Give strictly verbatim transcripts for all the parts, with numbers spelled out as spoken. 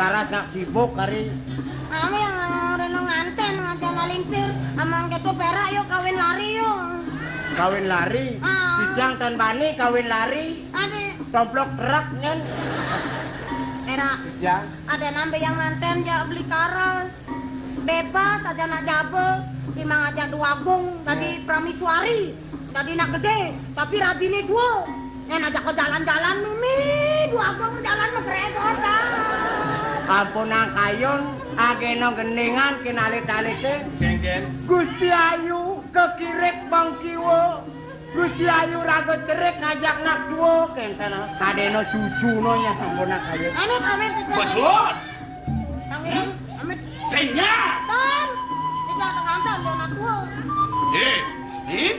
Laras nak sibuk kari. Ami yang reno nganten ngajana lingsir. Amang keto perak yo kawin lari yo. Kawin lari. Ah. Titiang tan bani kawin lari. Ade. Tomplok truk nyen. Perak. Titiang. Ada nambe yang nganten jak beli karas. Bebas aja nak jabe. Imang aja dua gong. Tadi pramisuari. Dadi nak gedé, tapi rabine dua. Yén ajak ko jalan-jalan, Mimi, dua abang jalan McGregor, ta. Ampunang kayun, agéna gendingan kinalit-alité. Kénkén. Gusti Ayu kekirik bang kiwa. Gusti Ayu raga cerik ngajak nak dua, kénten. Kadéna cucuna nya ampunang kayun. Amit, amit, amit. Besul. Tangiran, amit. Sing nya. Tan. Tidak tengantan, dia nak dua. Eh, eh?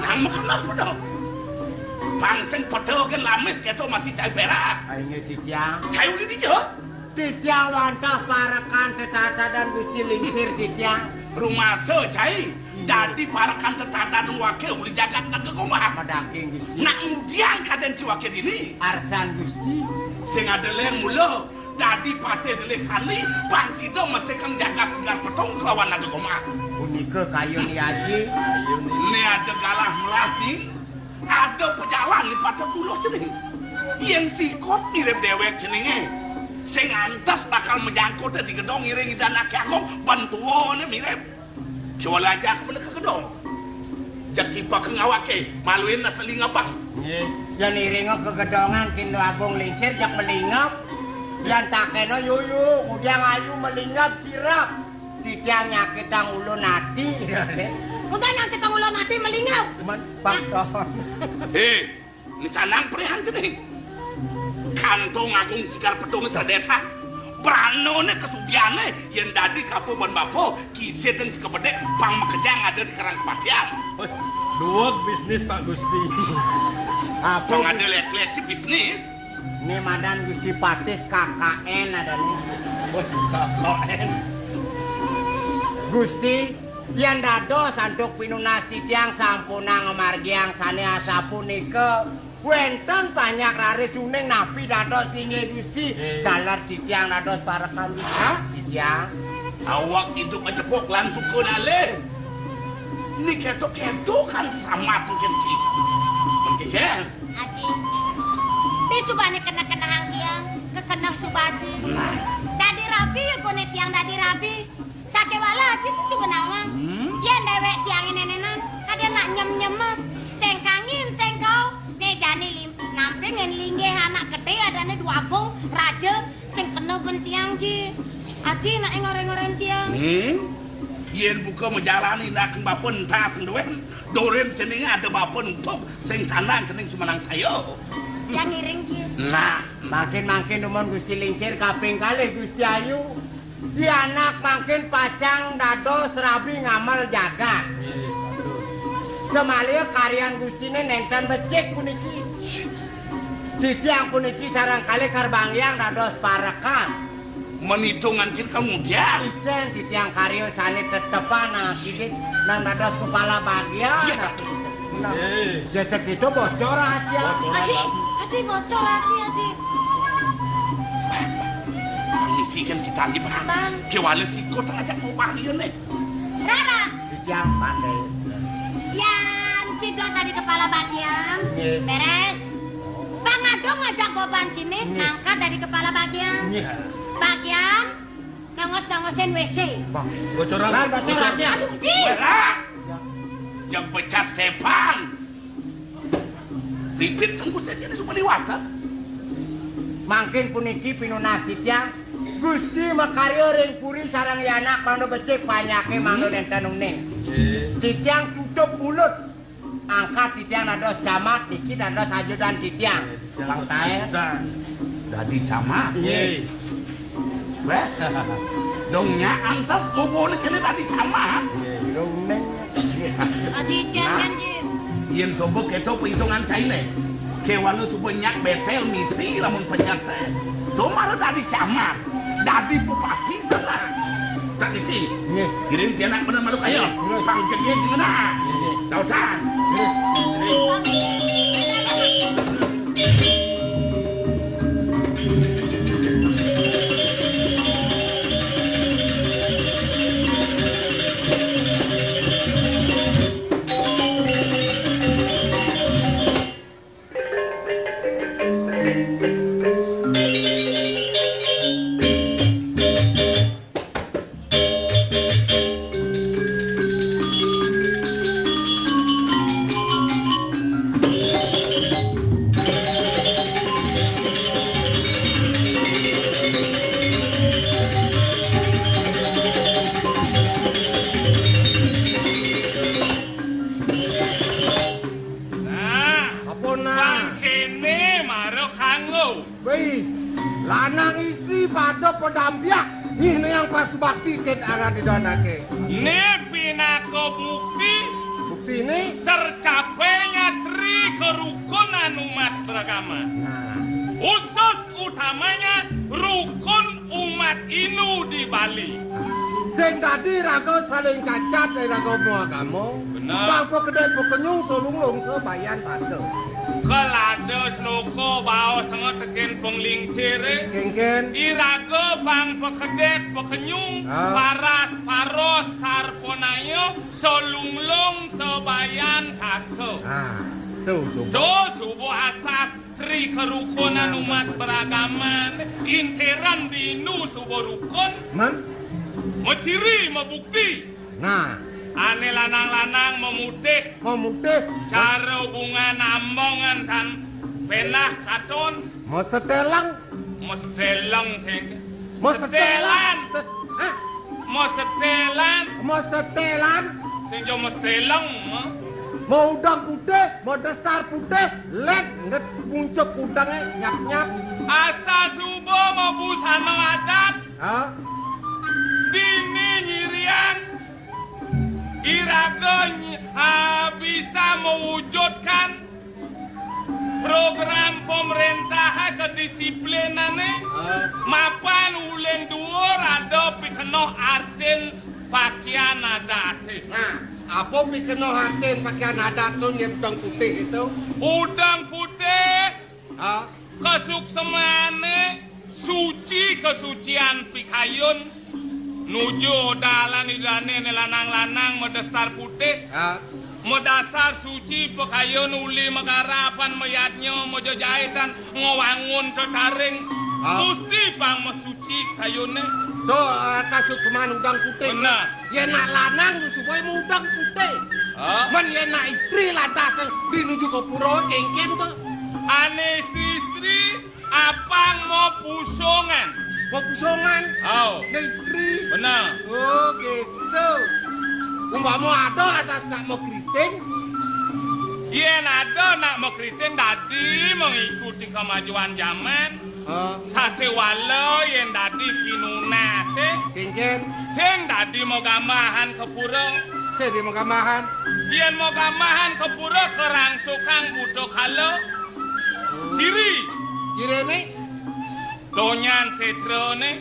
Nang makan mas bedo. Bang sing pedo ke lamis keto masih cai perak. Ai nggih, Titiang. Cai uli dija? Titiang wantah parekan tetatadan Gusti Lingsir, Titiang. Rumasa cai. Iya. Dadi parekan tetatadan wake uli jagat negara koma. Madaging Gusti. Nak ngudiang kaden ci wake dini. Arsan Gusti. Sing ada leng mula. Dadi patih delik sandi, bang sida mesekang jagat Sigar Petung kelawan Naga Gomak. Punika kayun Ni Aji. Né ada galah melah ni, ada pejalan ni patut duluh cening. Yén sikut mirip déwék ceningé, sing antes bakal majangkut di gedong ngiring Ida Anak Agung, ben tuané mirip. Kéwala ajak bener ka gedong. Jeg kipak ngawaké, maluin na seling abah. Nggih, yén iringa ka gedongan Kindu Agung Lingsir jeg melingap. Yén takéna yuyu, ngudiang ayu melingap sirap. Titiang nyakitang ulun ati. Udah nyakitang ulun ati melingap. Men, Pak Don. Hé, Ni sanang perihan cening. Kantong Agung Sigar Petung sedetah. Branané kesugihané yén dadi kapa ban bapa, kisideng sekebedek pang makejang ada di Karang Kepatihan. Wéh, duweg bisnis, Pak Gusti. Apa pang ada lek-lek ci bisnis. Né madan Gusti Patih K K N adané. Wéh, K K N. Gusti, yén dados antuk pinunas titiang sampunang ngamargiang sané asapunika, wénten panjak raris uning napi dados inggih Gusti. Nggih. Taler titiang dados parekan. Hah? Titiang. Awak idup acepok lan suka nalih. Ni keto-keto kan sama sengken ci. Mengkikir. Aji. Ti subané keneh-kenehang tiang, kekeneh suba Aji. Nah. Dadi rabi ya gone tiang dadi rabi. Sakéwala Aji sing suba nawang. Hmm? Yén déwék tiangé nénénan, kadén nak nyem-nyem. Sing kangin, sing kauh. Né jani lim-, namping yén linggih anak gedé adané Dwagung, raja, sing kena ben tiang, Ji. Aji nak ngoreng-ngoreng tiang. Ning, yén buka majalani nak bapa entas nduwén, dorin cening ada bapa nutug, sing sandang cening sumenang saya. Yang ngiring, Ji. Nah. Mangkin-mangkin dumun Gusti Lingsir kaping kalih Gusti Ayu. Di anak mangkin pacang dados rabi ngamal jagat. Samaliha karyan Gustiné nénten becik puniki. Titiang puniki sareng kalih karbanggiang dados parekan. Menitungan cil kemudian. Icén titiang karya sané tetepan, nah, kidit nang dados kepala bagian. Iya, Ratu. Nah, eh. Ya segitu bocor rahasia. Bocor. Aji, Aji bocor rahasia, Aji. Misi kan kita ni, Bang. Bang. Piwala sikut ngajak ngubah dia ni. Rara. Titiang pandai. Yan cidot dari kepala bagian. Nggih. Beres. Bang Adong ngajak goban cini, nggih, ngangkat dari kepala bagian. Nggih. Bagian nongos-nongosin W C. Bang. Bocoran. Bang, bocor rahasia. Aduh, Ji. Wéh, ah. Jang becat sepan. Pipit sengkus aja ni suka liwat, ha? Mangkin puniki pinunas titiang. Gusti makarya ring puri sareng yanak mangda becik panjaké mangda nénten uning. Nggih. Titiang tutup mulut. Angkat titiang dados camat, niki dados ajudan titiang. Nggih, titiang dados ajudan. Dadi camat. Nggih. Wéh. Dong nyak antes kubuné kéné dadi camat. Nggih. Dong neng. Aji, jan, nah, jan, Ji. Yén sobo kéto pitungan cainé. Kéwala suba nyak betel misi lamun penyet. To mara dadi camat. Dadi bupati sana. Tak misi. Nggih. Kirim pianak bener malu kaya. Nggih. Pang jegé gimana? Nggih. Dautan. Nggih. Padampiak nyih nang pasubakti ké arah didanake. Né pinaka bukti. Buktine? Tercapainya tri kerukunan umat beragama. Nah. Khusus utamanya rukun umat Hindu di Bali. Sing dadi raga saling cacat ring raga maagama. Benar. Bang pakedék pakenyung, salunglung sabayan tata. Kalada sloka baos nga tekén panglingsire. Kénkén. Iraga bang pakedék pakenyung, ah, paras paros sarpanaya, salunglung sabayan tata. Ah, to, suba. To suba asas tri kerukunan umat beragama, intiran dinu suba rukun. Man? Maciri, mabukti. Nah. Ané lanang-lanang mamutih. Mamutih. Cara hubungan ambongan tan penah katon. Maseteleng. Maseteleng, kénkén. Masetelan. Setelan. Set-, hah? Masetelan. Masetelan. Sing ja maseteleng, ha? Maudeng putih, madestar putih, lét nget puncuk udengé nyap-nyap. Asal suba mabusana adat. Ha? Dini nyirian iraga ny-, ah, bisa mewujudkan program pemerintah kedisiplinané, ah, mapan uling duur ada pikenoh artin pakaian adaté. Nah, apa pikenoh artin pakaian adat to, nyén udeng putih to? Udeng putih. Ah. Kasuksmané suci, kasucian pikayun. Nuju odalan Idané, né lanang-lanang madestar putih. Ah. Madasar suci pikayun, uli magarapan, mayadnya, majejaitan, ngawangun tetaring. Ah. Musti pang masuci kayuné. To, ah, kasuksman udeng putih. Benar. Yén nak lanang, suba mudeng putih. Ah. Men yén nak istri, lantas dinuju ka pura, kénkén to? Ané istri-istri, apang mapusungan. Mapusungan? Au. Né istri? Benar. Oh, gitu. Umpama ada lantas nak makriting? Yén ada nak makriting, dadi mengikuti kemajuan zaman. Ha? Sakéwala yén dadi pinunasé. Kénkén? Sing dadi magambahan ka pura. Sing dadi magambahan. Yén magambahan ka pura, karangsukang buta kala. Ciri. Ciriné? Donyan sétrané.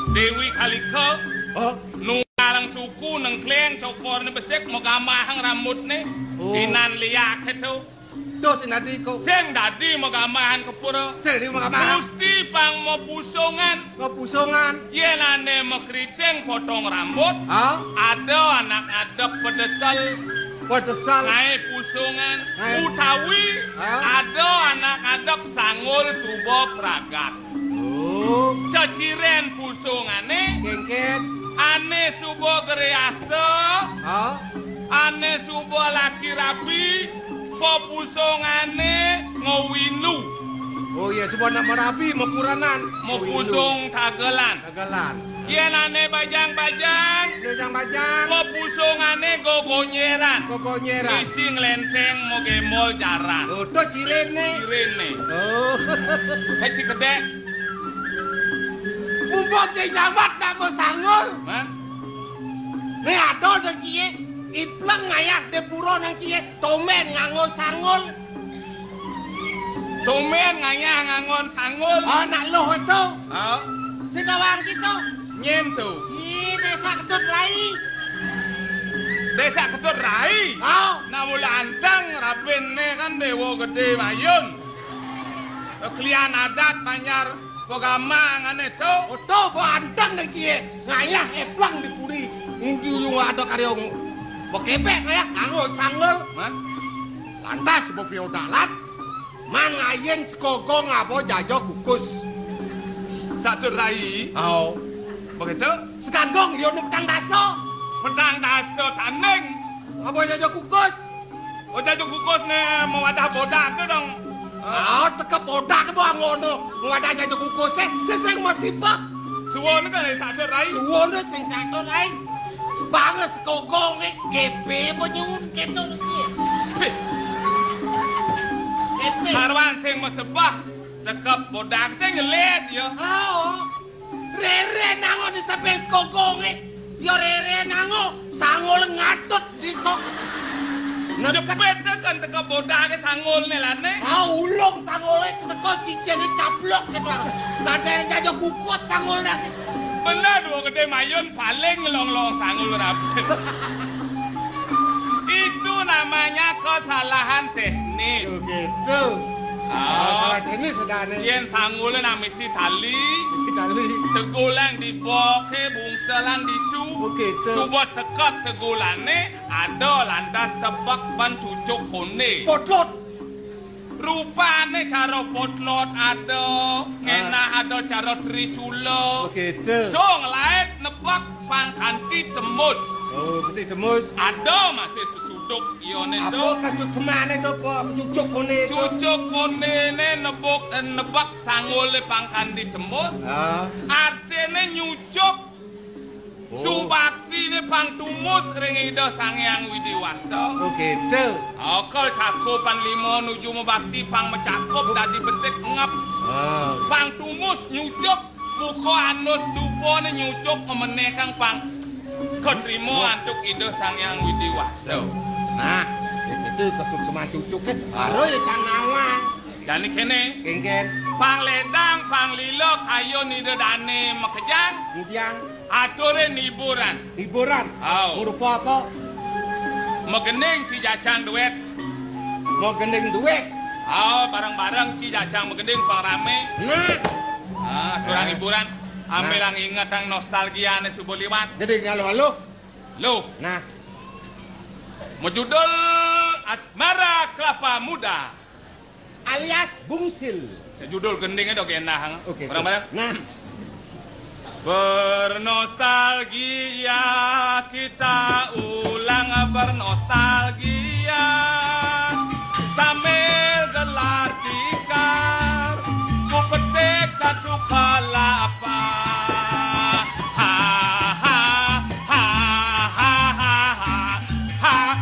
Déwi Kalika. Oh. Nunggalang suku, nengkléng, cokorné besik, magambahang rambutné. Oh. Inan liaké to. To sing dadi ko. Sing dadi magambahan ka pura. Sing dadi magambahan. Musti pang mapusungan. Mapusungan. Yén ané makriting potong rambut, ha? Ada anak ngadep padesel. Padesel. Ngaé pusungan. Ngaé. Utawi, ha? Ada anak ngadep sanggul suba pragat. Oh. Ceciren pusungané. Kénkén. Ané suba griasta. Ha? Ané suba laki rabi, papusungané ngawindu. Oh iya, suba nak marabi, makurenan. Mapusung tagelan. Tagelan. Yén ané bajang-bajang, bajang-bajang, papusungané gogonyeran. Gogonyeran. Isi nglénténg, magémbol jaran. Oh, to ciriné. Ciriné. Oh. Hé, si kedék. Mumpung sing nyambat nganggo sanggul. Hah? Né ada nang kié, ipleng ngayah di pura nang kié, tumbén nganggo sanggul. Tumbén ngayah nganggo sanggul. Ah, nak luh to. Ah. Sing tawang kéto. Nyén to? Ih, Désa Ketut Rai. Désa Ketut Rai? Ah. Nah, mula anteng rabinné kan Déwa Gedé Mayun. Klian adat Banjar Pagamangané to. Oh, to, ba anteng dé kié. Ngayah éplang di puri. Nguju-uju ada karya ng-, ba kebek ngayah, nganggo sanggul. Hah? Lantas ba piodalan. Man ngayin sekogong aba jaja kukus. Satur rai. Au. Begitu? Sekagong dia nu petang dasa. Petang dasa tanding. Aba jaja kukus. Oh, jaja kukus né mawadah bodak to dong. Ah, teka bodak ba ngono. Mawadah jaja kukus é, sing masih bah. Suwun kan sing satur rai. Suwun sing satur rai. Banges kogong é, G P ba nyuwun kéto niki. Pih. G P. Sarwan sing masebah. Teka bodag sing nyelet ya. Oh. Rere nango di samping sekongkonge. Ya rere nango sangul ngatut di sok. Neket. Jepit kan teka bodag sangulne lane. Ah, ulung sangule teka cicinge caplok gitu. Gak ada yang jajo kukus sangulne. Bener dua gede mayun paling ngelong-long sangul rapi. Itu namanya kesalahan teknis. Oh, gitu. Oh. Salah teknis ada nih. Yen sangule nak misi tali. Misi tali. Tegulan di boke, bungselan ditu. Oh, gitu. Suba teka tegulane, ada lantas tebak ban cucuk kone. Potlot. Rupane cara potlot ada, ngenah ada cara trisula. Oh, gitu. Dong laet nebak pang kanti tembus. Oh, kanti tembus. Ada masih sesuduk iyone. Apa do? Kasuksemane do, apa cucuk kone do? Cucuk konene nebuk, eh, nebak sangule pang kanti tembus. Ah. Artine nyucuk. Oh. Subaktine pang tumus ring Ida Sang Hyang Widi Wasa. Oh, gitu. Okel cakupan lima nuju mabakti pang macakup dadi besik ngep. Ah. Pang tumus nyucuk, buka anus dupane nyucuk, memenehang pang katrima antuk Ida Sang Hyang Widi Wasa. Nah, itu kesukseman cucuk kan. Baru ya cang nawang. Jani kene. Kengken. Pang ledang, pang lila, kayun Ida Dane makejang. Kemudian. Ature niburan. Hiburan. Au. Ngurupa apa? Magending ci jacang duet. Magending duet. Au, bareng-bareng ci jacang magending pang rame. Nah. Ah, aturang hiburan. Nah. Ambelang ingetang nostalgiane suba liwat. Jadi ngalo-alo. Loh. Nah. Majudul Asmara Kelapa Muda. Alias Bungsil. Ya, judul gendingnya dok endah. Oke. Bareng-bareng. Nah. Bernostalgia, kita ulang bernostalgia. Sambil gelar tikar, ku petik satu kelapa. Ha, ha, ha, ha, ha, ha, ha.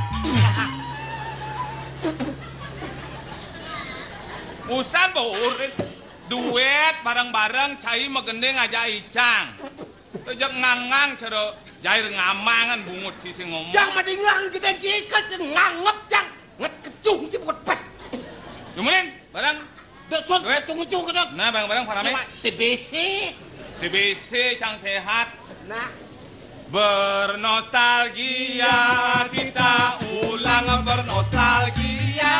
Usan baurin. Duet bareng-bareng cai magending aja icang. Tejak ngangang cara jair ngamangan bungut sisi ngomong. Jang madingang gedeng ciket ngangep jang. Nget kecung ci buat pet. Jumulin bareng. Dek sun. Duet. Tunggu cung kedok. Nah, bareng-bareng parame. Cuma T B C. T B C cang sehat. Nah. Bernostalgia, kita ulang bernostalgia.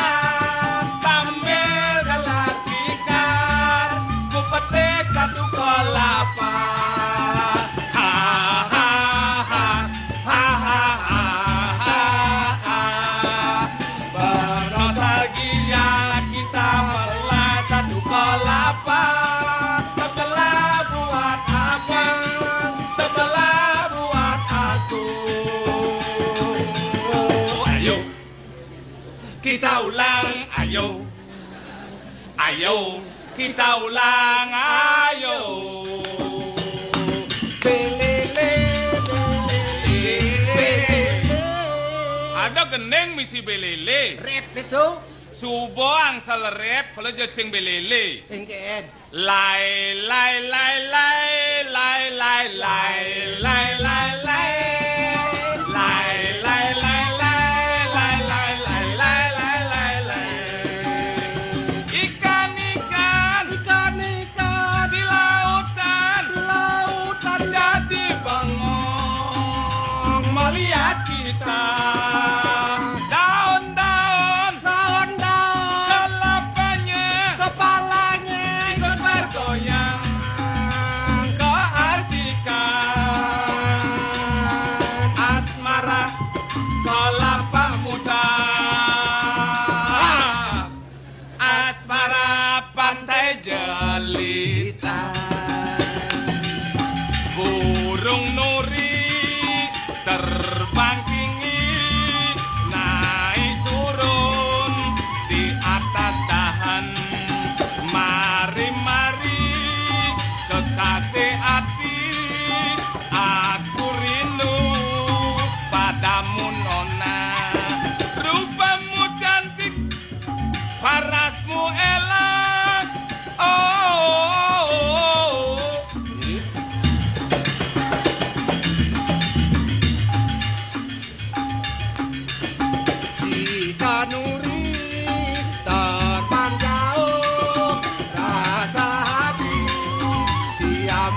Sambil jalan tikar, ku petik satu kelapa. Ha, ha, ha, ha, ha, ha, ha, ha. Bernostalgia kita, belah satu kelapa. Sebelah buat abang, sebelah buat aku. Ayo, kita ulang, ayo. Ayo, kita ulang, ayo. Belele, belele, belele. Ada gending misi belele. Rep itu. Suba angsal rep, kalau jad sing belele. Engken. Lai, lai, lai, lai, lai, lai, lai, lai, lai, lai. Lai, lai, lai, lai, lai, lai, lai, lai, lai, lai, lai. Ikan-ikan. Ikan-ikan. Di lautan. Di lautan. Jadi bengong melihat kita. Daun-daun. Daun-daun. Kelapanya. Kepalanya. Ikut bergoyang. Keasikan. Asmara kelapa muda. Asmara pantai jelita. Burung nuri terbang tinggi, naik turun di atas dahan. Mari, mari, kekasih hati, aku rindu padamu, Nona. Rupamu cantik, parasmu elok,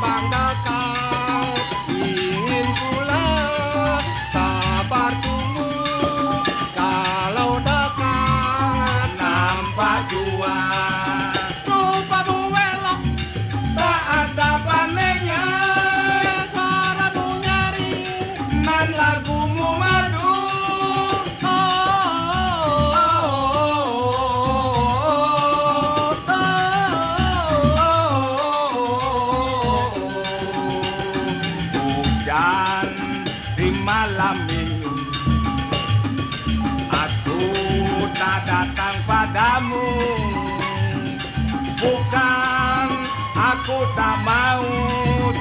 Pang dekat, ingin pula sabar tunggu. Kalau dekat, nampak jua. Rupamu elok, tak ada bandingnya. Suaramu nyaring, nan lagumu merdu. Hujan di malam minggu, aku tak datang padamu. Bukan aku tak mau,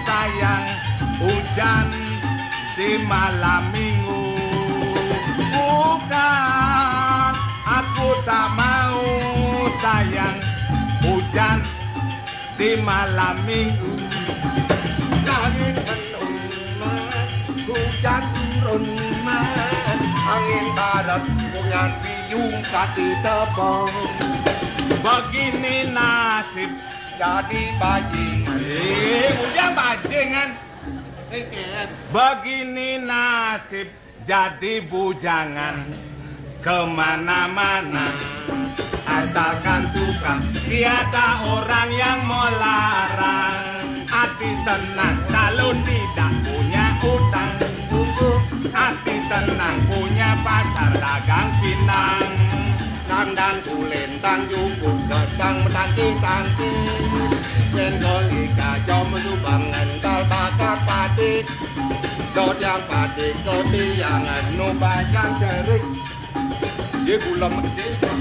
sayang, hujan di malam minggu. Bukan aku tak mau, sayang, hujan di malam minggu. Langit mendung, hujan turun, angin barat, bungan biung kati tebang. Begini nasib jadi bajingan. Eh, udah bajingan. Eh, Ken. Begini nasib jadi bujangan kemana-mana. Asalkan suka, tiada orang yang melarang. Hati senang kalau tidak punya utang. Hati senang punya pacar dagang pinang. Nang dan kulintang jukut gedang metanti-tanti. Yen goli kacau mesubang ngental bakar patik. Dot yang patik kopi yang anu bajang cerik. Dia gulam gedeng.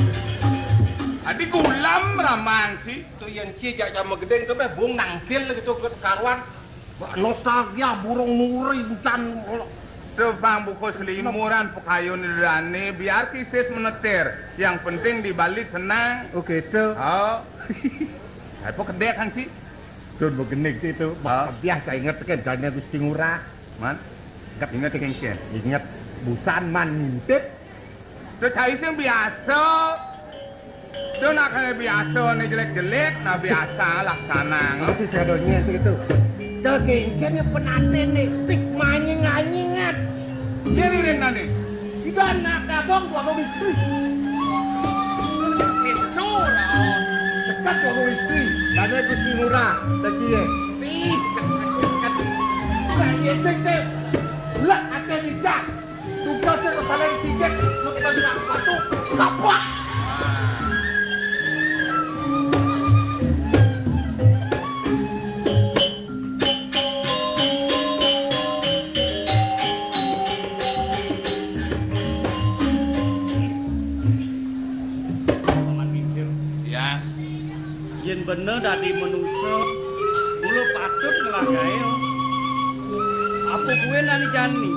Adi gulam raman sih. Tu yen cie jak jam gedeng tu meh bung nangkil gitu ke karuan. Wah, nostalgia burung nuri encan. Tu pang buku selimuran pekayun rane biar kisis menetir. Yang penting di Bali tenang. Oh, gitu. Oh. Apa kedek kan sih? Cun begenik sih tu. Ah. Biah tak inget kan dane Gusti Ngurah. Man? Inget kengken. Inget busan man ngintip. Tu cai sing biasa. Tu nak kena biasa ni jelek-jelek, nak biasa laksana. Apa sih sadonye itu, itu? Tu kengken ni penaten ni, pik manying-anyingan. Dia ni, dia ni. Ida nak kabong dua puluh istri. Itu, Raos. Sekat dua puluh istri. Dane Gusti Ngurah, tak cie. Ih, sekat, sekat. Bukan dia, sing, sing. Lah, ate bijak. Tugasnya paling sidik, lu kita bilang satu, kapok. Ya. Yen bener dadi manusa, mula patut ngelah gaé. Apa kuwi nani jani?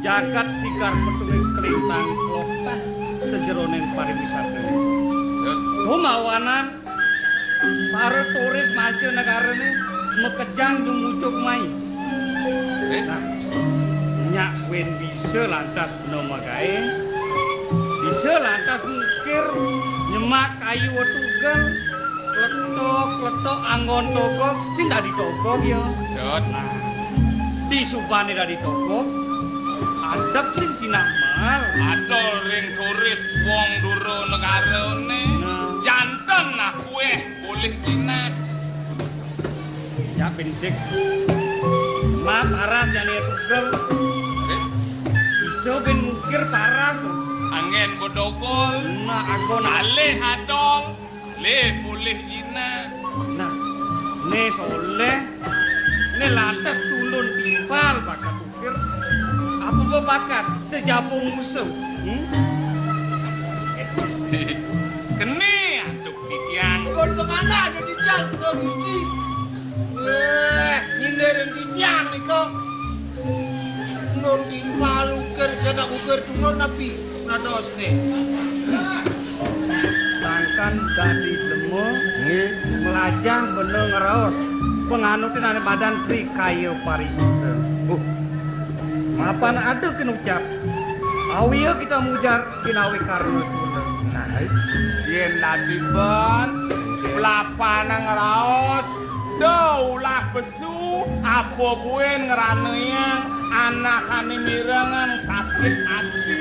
Jagat sigar petuwing kelintang klokah sajeroning pariwisata. Tumawanan para turis mancanegarané makejang dumucuk mai. Nah, nyak win bisa lantas bena magaé, bisa lantas ngukir nyemak kayu wetugan, kletok-kletok anggon togog, sing dadi togog ya. Nah, disubané dadi togog, adep sing sinah mal. Adol ring turis wong dura negarané. Nah. Janten nah kuweh boleh jinak. Ya, pinsik. Ma paras jane tugel. Iso ben mukir paras. Anggen bodogol. Nah, aku alih adol. Le boleh jinak. Nah, ne soleh. Ne lantas tulun timpal bakat. Apa bakat sejabung musuh? Hmm? Gusti, kene antuk titiang. Pun kemana ada titiang, Gusti? Eh, nyindirin titiang nika. Nun timpal uker, cedak uker turun napi? Nados nih. Sangkan dadi lemo, nggih, melajah bena ngraos panganutin ane badan Tri Kaya Parisuta. Uh. Mapan ada kinucap, awiya kita mujar kinawi karna Sunda. Nah, yen dadi ben, pelapanan ngraos, Daulah pesu, apa buin ngranayang anakane mirengang sakit ati,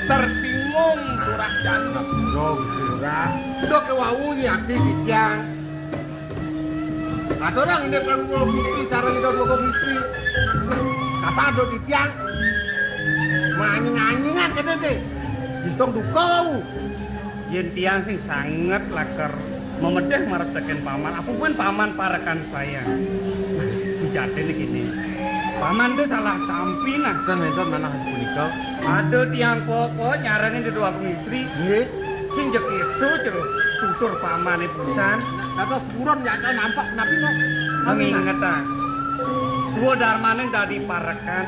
tersinggung Surajana. Nah, sepura, Gusti Ngurah. Udah kewau ni ati titiang. Aturang ini Prabu Gusti sareng Ida Dwagung Istri. Kasado titiang. Manying-anyingan kete te. Hitung duka. Yen tiang sing sanget lakar memedeh marep teken paman, apa buin paman parekan saya. Nah, sujatine kene. Paman tuh salah tampi nah. Ten enten manah punika. Ada tiang koko nyarani Ida Dwagung Istri. Nggih. Sing jek itu jero tutur pamane pisan. Dados buron ya nampak napi no. Mengingetang. Suwa darmane dadi parekan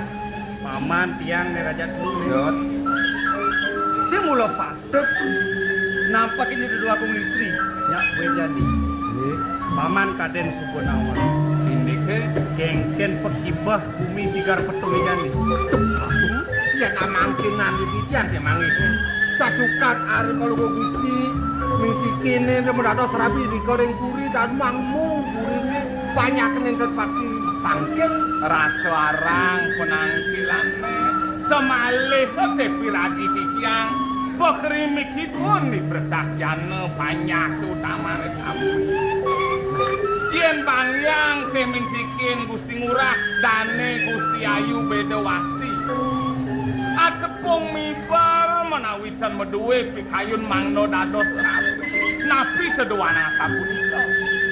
paman tiang ne raja dulu. Sing mula Dek, nampakne Ida Dwagung Istri, nyak kowe jani. Nggih. Paman kaden suba nawang. Indike kengken pekibah bumi sigar petunge jani. Yen amangkin nami titiang te mangke. Sasukat ari Palungguh Gusti, ming sikine demen dados rabi di Koreng Puri dan mangmu purine banyak nenten pati pangkin. Rasa arang penangkilane. Semalih te piragi titiang, pakrimikipun ni Bretak Jana panjak utamane sami. Yen panjang te ming sikin Gusti Ngurah, dane Gusti Ayu Bedawati. Atepung mibar menawi tan meduwe pikayun mangda dados rabi. Napi teduana sapunika?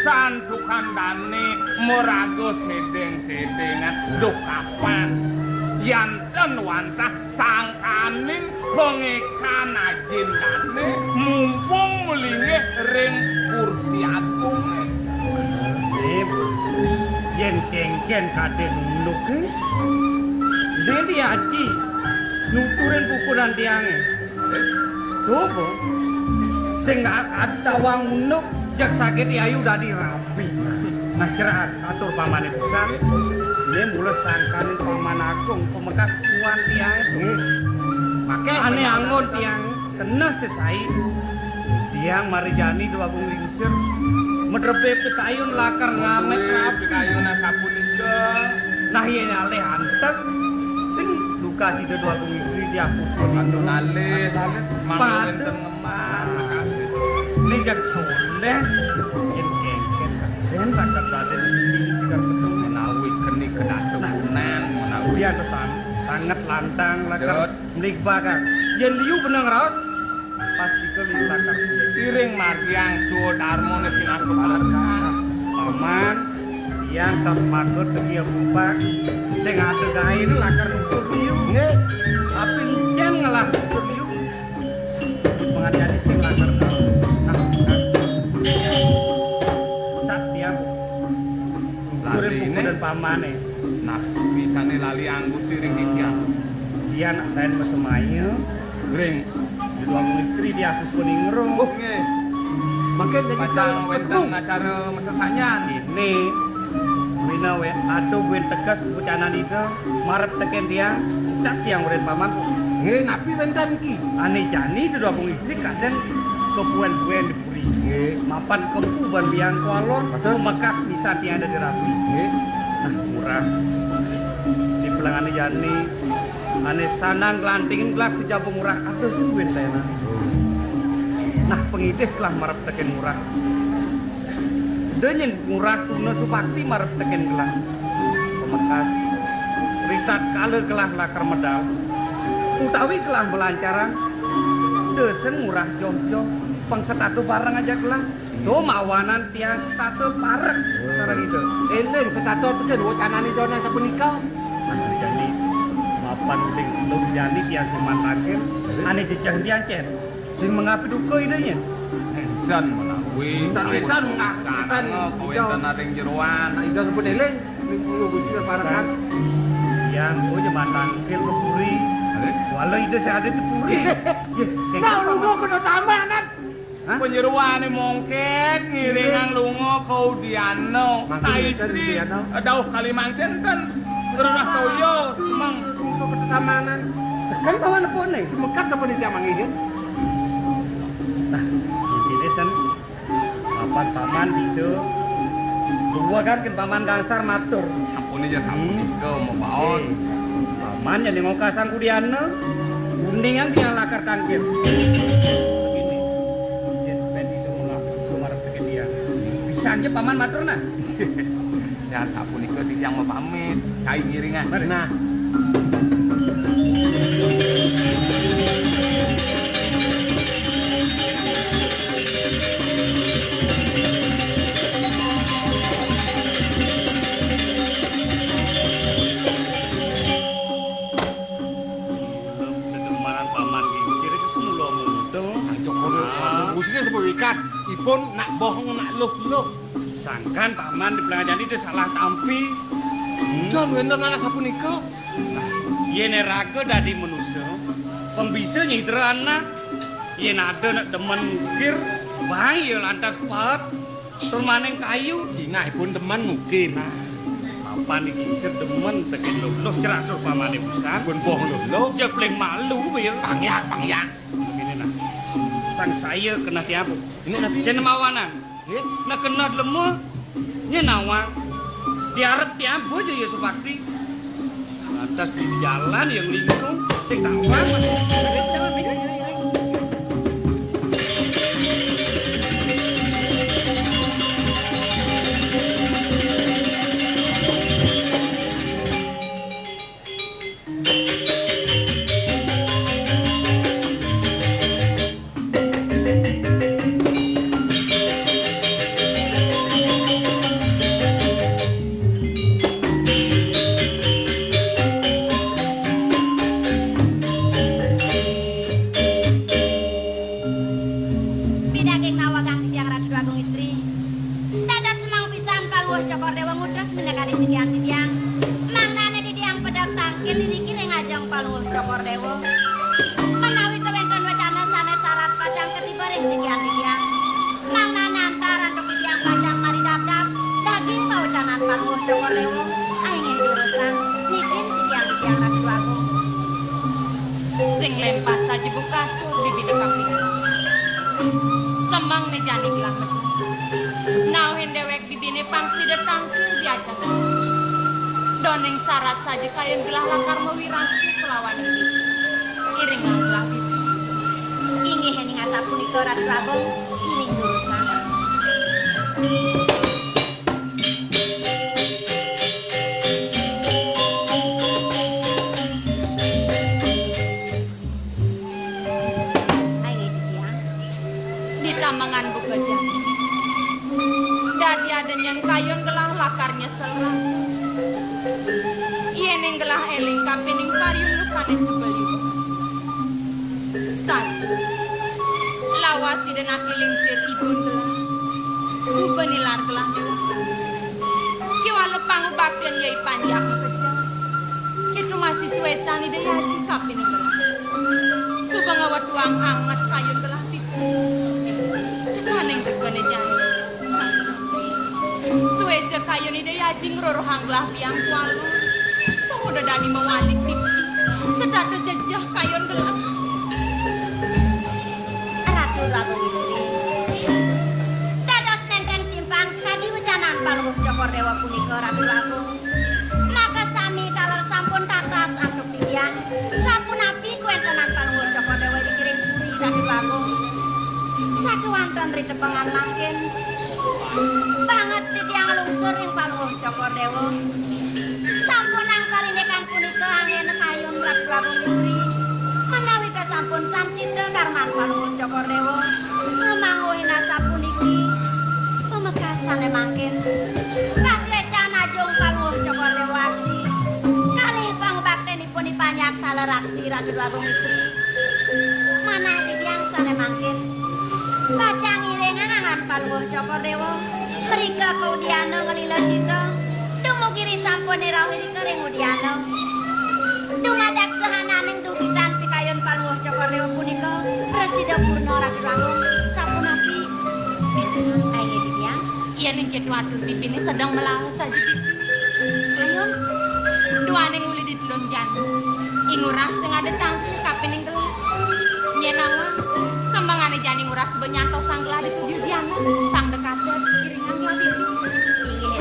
Santukan dane maraga sedeng-sedengan duh kapan. Yan ten wantah sangkaning pangekan ajin dane mumpung melinggih ring kursi agunge. Yen kengken kade nunduk, Dendi Aji nuturin pukulan tiange. Coba sing a- adawang nunduk, jak sakit ayu dadi rabi. Nah, cerak atur pamane pisan. Ini mula sangkaning paman agung pemekas kuwan tiang. Nggih. Make ane penyakit angon tiang tenah sesai. Tiang marijani Dwagung Lingsir. Medrebe pikayun lakar ngamet rabi. Pikayun sapunika. Nah, yen alih antes sing duka sida Dwagung Istri diapus. Pantun alih. Pantun. Ngeman. Ini jak soleh. Yen kengken kasren rakat raden ini cikar betul. Menawi keni kedasa kunan, menawi. Iya, terus san- sangat lantang lakar. Dot. Mlik bakar. Yen liu benang raos, pasti ke liu lakar. Iring margiang suwa darmane pinaka bareng. Paman, tiang sapakat tegi abupak, sing ada gaene lakar nutur liu. Nggih. Tapi encen ngelah nutur liu. Pengadi-adi sing lakar. Nah, nah. Sat tiang. Lali. Nuturin pamane. Nah, bisane lali angguti ring titiang. Tiang nak lain mesemaya. Ring. Di ruang istri di asus kuning ngerung. Oh, nggih. Mangkin niki pacang kang wenten ketemu. Acara mesesanyan. Ini wina we atuh buin teges bucanan itu marep teken tiang, sak tiang urin paman. Nggih, napi wenten niki? Ane jani di ruang istri kadang kebuen-buen di puri. Nggih. Mapan kempu ban biang kualon, betul. Mekas bisa tiang ada di rabi. Nggih. Nah, murah. Di pelangane jani, ane sanang glantingin gelah sejabung murah atus suwin tenan. Nah, pengidih gelah marep teken murah. Denyen murah tuna subakti marep teken gelah. Pemekas. Ritat kala gelah lakar medal. Utawi gelah melancaran. Desen murah joh-joh. Pengsetatu bareng aja gelah. Tuh mawanan tiang setata parek sareng Ida. Eling setata teken wacanane dana sapunika. Nah, jani mapan uling telung jani tiang sing mantakin, ane jejeh tiang cen. Sing mengapi duka Ida nyen. Edan menawi. Edan, edan, edan. Kawenten aring jeroan. Nah, Ida sampun eling, ning kula Gusti parekan. Tiang punya mantakin ke puri. Walau Ida sing ada di puri. Nah, lu mau kena taman. Hah? Panyeroane mongkek ngiringang lunga ka Udiana. Mangkin ta enten istri Udiana. Dauh kali mangkin ten. Gerah toya, meng. Untuk ketamanan. Sekan paman nepuk ning. Semekat apa nih tiang mangihin? Nah, intine sen. Papan paman bisa Gua kan ken paman gangsar matur. Sampun aja sampun. Hmm. Nika mau baos. Eh, paman yen ngokasang kudiana, kuningan dia lakar tangkil. Begini, yen ben itu mulak sumarep sekidian. Pisan aja paman matur nah. Jan sapunika titiang mapamit, cai ngiringan. Nah. Dedemanan paman Gingsir itu semula muda. Aja kono, ah. Musine sebab ikan. Ipun nak bohong, nak luh-luh. Sangkan paman di Pelangajani dia salah tampi. Hmm. Jan wénten anak sapunika. Yén raga dadi manusa, pang bisa nyidra anak. Yén ada nak demen ngukir, baé ya lantas paet tur maning kayu. Sinah ipun demen ngukir. Nah, papan iki isih demen tekén luh-luh, cerak tur pamané pisan. Pun boh luh-luh. Jepling malu ya. Pangyak, pangyak. Begini nah. Sang saya kena tiap. Ini nabi. Jen mawanan. Nggih. Nek kena lemu, nyen nawang. Diarep tiang bojo ya Supakti. Lantas di jalan yang lingkung, sing tawang. Pidaging nawagang titiang Ratu Agung Istri. Dados semang pisan Palungguh Cokor Dewa ngutus minakadi sikian titiang. Mangdane titiang pedhot tangkil iriki ring ajeng Palungguh Cokor Dewa. Menawi tawenten wacana sane sarat pacang katiba ring sikian titiang. Mangdane antar antuk titiang pacang maridabdab daging pawacanan Palungguh Cokor Dewa. Ainggih durusang niki sikian titiang Ratu Agung. Sing lempas saja buka tur bibine kaping. Semang ne jani gelah medal. Nauhin dewek bibine pang sida tangkil diajeng. Doning sarat saja kayun gelah lakar mawirasa kelawan iring gelah bibi. Inggih ening asapunika Ratu Agung, iring durusang. Ayo, Dian. Ditamengan buka jam. Dadi ada nyen kayun gelah lakar nyesel. Yening gelah eling kapining pariundukane suba liwat. Saja. Lawas sida naki lingsir ibun gelah. Suba nilar gelah. Kiwala pangubaktin yai panjak makejang. Kitu masih suetan ida yaji kapining gelah. Suba ngawetuang anget kayun gelah tipu. Tekaning tegane jani. Sueca kayun ida yaji ngrorohang gelah biang kuala. Tong udah dadi mawalik tipu. Sedada jejeh kayun gelah. Ratu Agung Istri. Dados nenten simpang sakadi wecanan Palungguh Cokor Dewa punika, Ratu Agung. Maka sami taler sampun tatas antuk titiang, sapunapi kuwentenan Palungguh Cokor Dewa ing kiring puri Ratu Agung. Sakewanten ritepengan mangkin, banget titiang lungsur ing Palungguh Cokor Dewa. Sampun angkal indikan punika anggena kayun Ratu Agung Istri. Menawi ta sampun sancita karman Palungguh Cokor Dewa, ngamangguhin asapuniki. Pamekasane mangkin, pasuecan ajung Palungguh Cokor Dewa aksi kalih pangubaktenipun I Panjak taler aksi Ratu Agung Istri. Manah titiang sane mangkin, pacang ngiring angan Palungguh Cokor Dewa. Mrika ka udyana nglila cita. Dumugi ri sampun irauh irika ring udyana. Dumadak sahananing dugitan pikayun Palungguh Cokor Dewa punika prasida purna Ratu Agung, sapunapi? Ayo, Dian. Yen ing ketu atur pipine sedeng melaos saja pipi. Kayun. Duaning uli di telun jani. Ing urah sing ada tangkil kapining gelah. Nyen awang, sembangane jani ngurah seba nyantos sang gelah di tujuh diana. Tang dekaset, iringan gelah pipi. Inggih,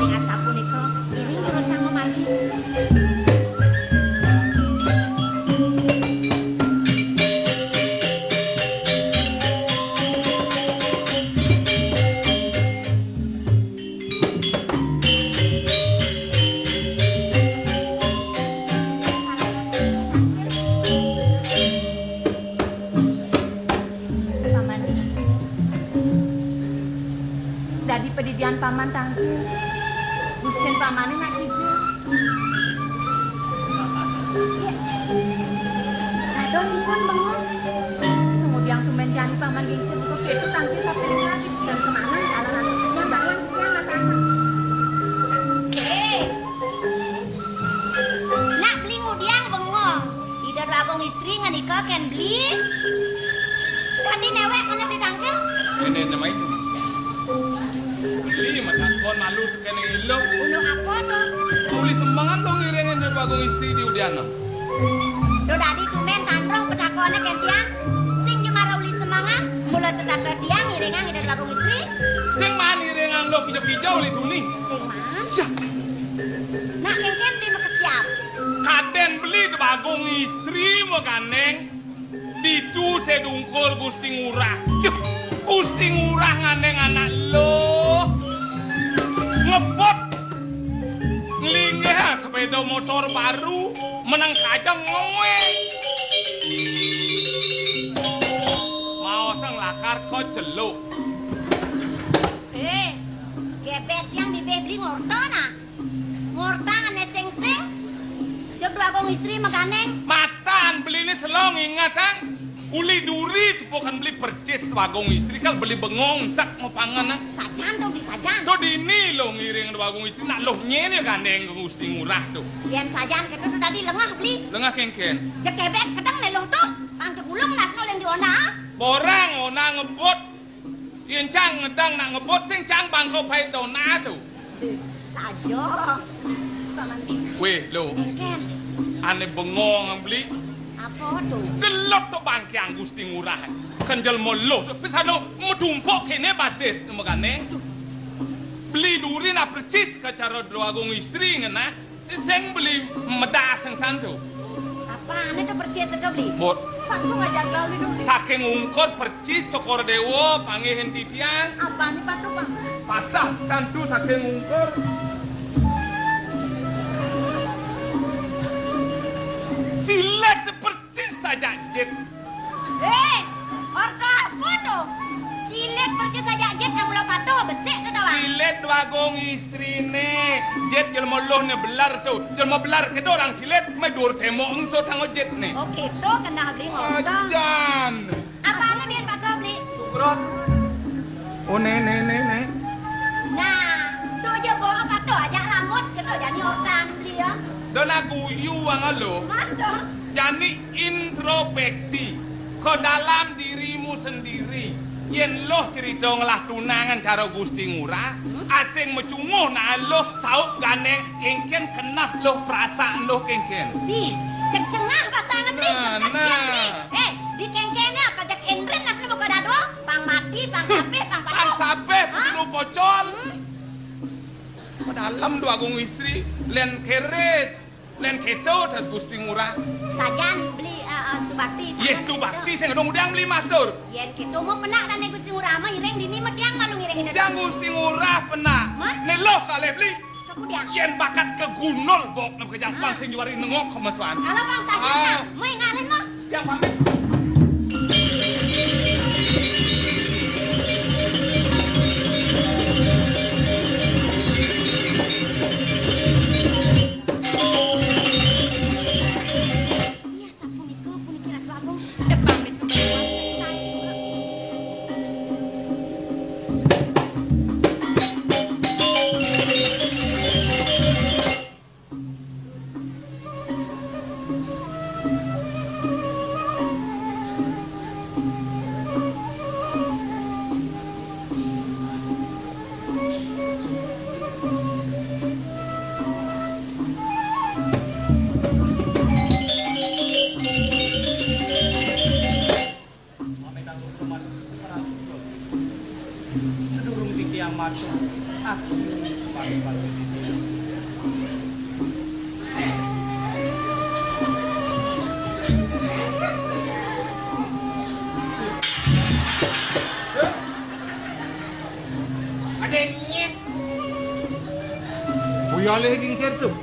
Sipun bengong. Kemudian tumben jani paman gengkut buka ketu tangkil sampai lagi. Dan kemana jalan anak yang bangun yang atas. Eh, nak beli ngudiang bengong. Ida Dwagung Istri ngenika ken beli. Tadi newek kena beli tangkil. Ini nama itu. Beli matakon malu kene ilo. Ulu apa to? Uli sembangan to ngiring Ida Dwagung Istri di udiana. Do dadi tumben tandro petakone ken tiang. Sing jemara uli semangan, mula setata tiang ngiringang Ida Dwagung Istri. Sing man ngiringang lo pija-pija uli tuni. Sing man. Syah. Nak kengken beli makesiap. Kaden beli Dwagung Istri maganeng. Ditu sedungkul Gusti Ngurah. Cuh, Gusti Ngurah nganeng anak lo. Ngebot. Nglinggih sepeda motor baru, meneng kajeng ngowe. Maos nglakar ko celuk. Eh, gebet yang bibih beli ngorta nah. Ngorta ngene sing-sing. Jeb Dwagung Istri meganeng. Matan beline selong ingatang. Uli duri tepukan beli percis Dwagung Istri kal beli bengong sak mapangan ah. Sajan to beli sajan. To dini lo ngiring Dwagung Istri nak lo nyene gandeng Gusti Ngurah to. Yen sajan ketu to dadi lengah beli. Lengah kengken. Cek kebek kedeng ne lo to. Pang cek ulung nasno leng di ona. Borang ona ngebut. Yen cang ngedang nak ngebut sing cang bangko pait dona to. Saja. Weh, lo. Ken. Ane bengong beli. Apa to? Gelot to bangkiang Gusti Ngurah. Kan jelma lo to. Wis anu medumpuk kene batis megane. Beli duri nak percis ke cara Dwagung Istri ngena. Sing beli medas sing santu. Apane to percis to beli? Bot. Patung aja lalu dulu. Saking ungkur percis Cokor Dewa panggih titiang. Apane patung, Pak? Patah santu saking ungkur. Silet percis saja jit. Eh, orta apa to? Silet percis aja jit yang mula patuh besik to tawang. Silet Dwagung Istrine, jit jelma luh ne belar to. Jelma belar keto orang silet, me dur temok engso tango jit ne. Oh, keto kenah beli ngorta. Ajan. Apa ane bien patuh beli? Sukrot. Oh, ne, ne, ne, ne. Nah, to je bawa patuh aja rambut keto jani ortan beli ya. Dona guyu wang lo. Mantu. Jani introspeksi ke dalam dirimu sendiri. Yen loh cerita ngelah tunangan cara Gusti Ngurah, asing mecunguh nak loh saup ganeng kengken kenah loh perasaan loh kengken. Di, ceng-cengah pasangan ni. Nah, nah. Eh, di kengkennya kejak Indrin nasne buka dado, pang mati, pang sapeh, pang pang sapeh, peculu pocol. Hmm. Dalam Dwagung Istri, len keris. Len keto tas Gusti Ngurah. Sajan beli, eh, eh, subakti. Yes, tangan subakti keto. Sing dong udah beli matur. Yen keto mau penak dan Gusti Ngurah mah iring dini metiang malu ngiring ini. Yang Gusti Ngurah penak. Man? Ne loh kale beli. Kemudian. Yen bakat ke gunul bok nem ke jampang sing juari nengok ke mesuan. Kalau bang saja mau ngalin mah. Yang pamit. Iya, sapunika, puniki Ratu Agung. Debang disumbang. Sedurung titiang matur, aku sepatu-patu titiang. Ada nyet. Buyalih gingsir tuh.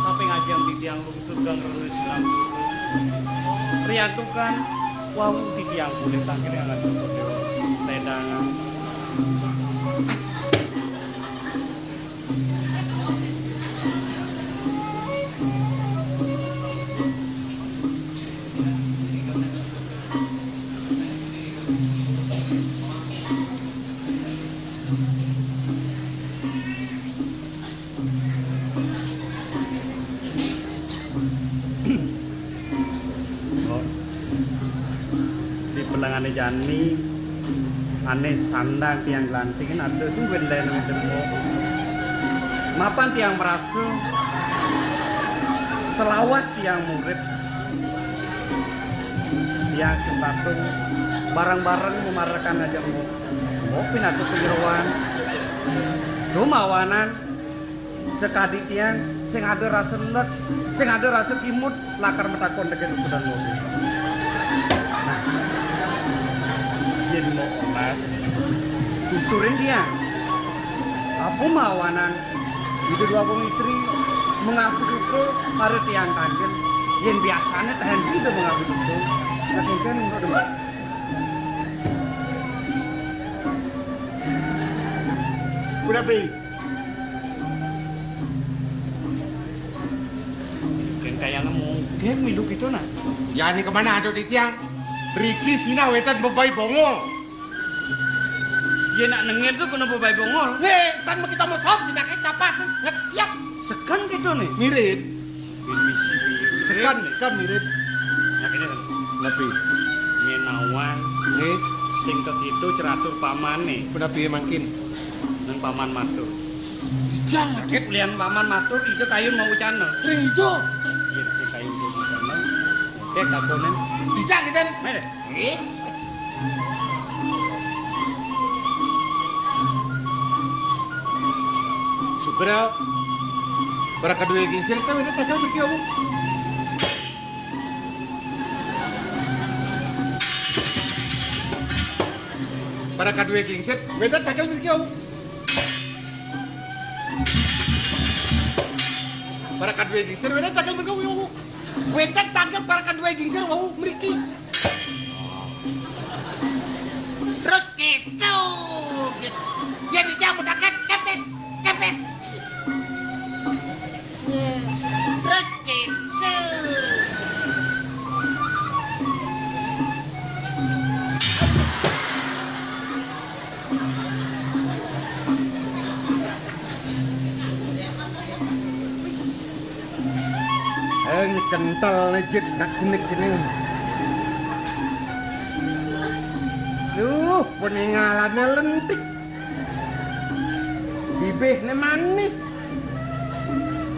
Tapi ngajeng titiang lungsur gang rerus lam. Riantukan wau titiang kulit akhirnya ngantuk. Tedangan. Jani ané sandang tiang glantingin ada sing wendén wénten. Mapan tiang merasa selawas tiang murid, tiang sing patut bareng-bareng mamarekan ajeng Mbok. Mbok pinados sing nyeroan. Dumawanan sakadi tiang sing ada rasa let, sing ada rasa kimud, lakar matakon tekén ukudan loro. Nah, yén mau olas, tuturin tiang. Apa mawanan Ida Dwagung Istri mengabdi duka para tiang kanjeng, yén biasané tahan sida mengabdi duka. Nah, sing kan ngono demen. Udah, Pi. Kén kayang mungkin milu gitu, nah. Ya, ini kemana ada di tiang? Riki sina wetan bebai bongol. Yén nak nengir tuh kena bebai bongol. Nih, tan mau kita mesok, kita kayak capat tuh, nget siap. Sekan gitu nih. Mirip. Bin misi mirip. Sekan, sekan mirip. Nah, ini kan. Napi? Menawan. Nih. Sing kekitu ceratur pamane. Napi mangkin? Nang paman matur. Dijang. Sakit lian paman matur, ida kayun mau ucana. Ring ida. Iya, sing kayun mau ucana. Oke, kakonen. Dijang, Iden. Mene. Nggih. Sugra, para kadué gingsir, kan udah tagal pergi, Om. Para kadué gingsir, wénten tagal mriki, Om. Para kadué gingsir, wénten tagal mriki, Om. Wénten tagal para kadué gingsir, wau mriki. Terus gitu, gitu. Ya, dia mau tagal, kepet, kepet. Terus gitu. Eh, kental nih, Jit, nak jenik ini. Duh, peningalannya lentik. Bibihne manis.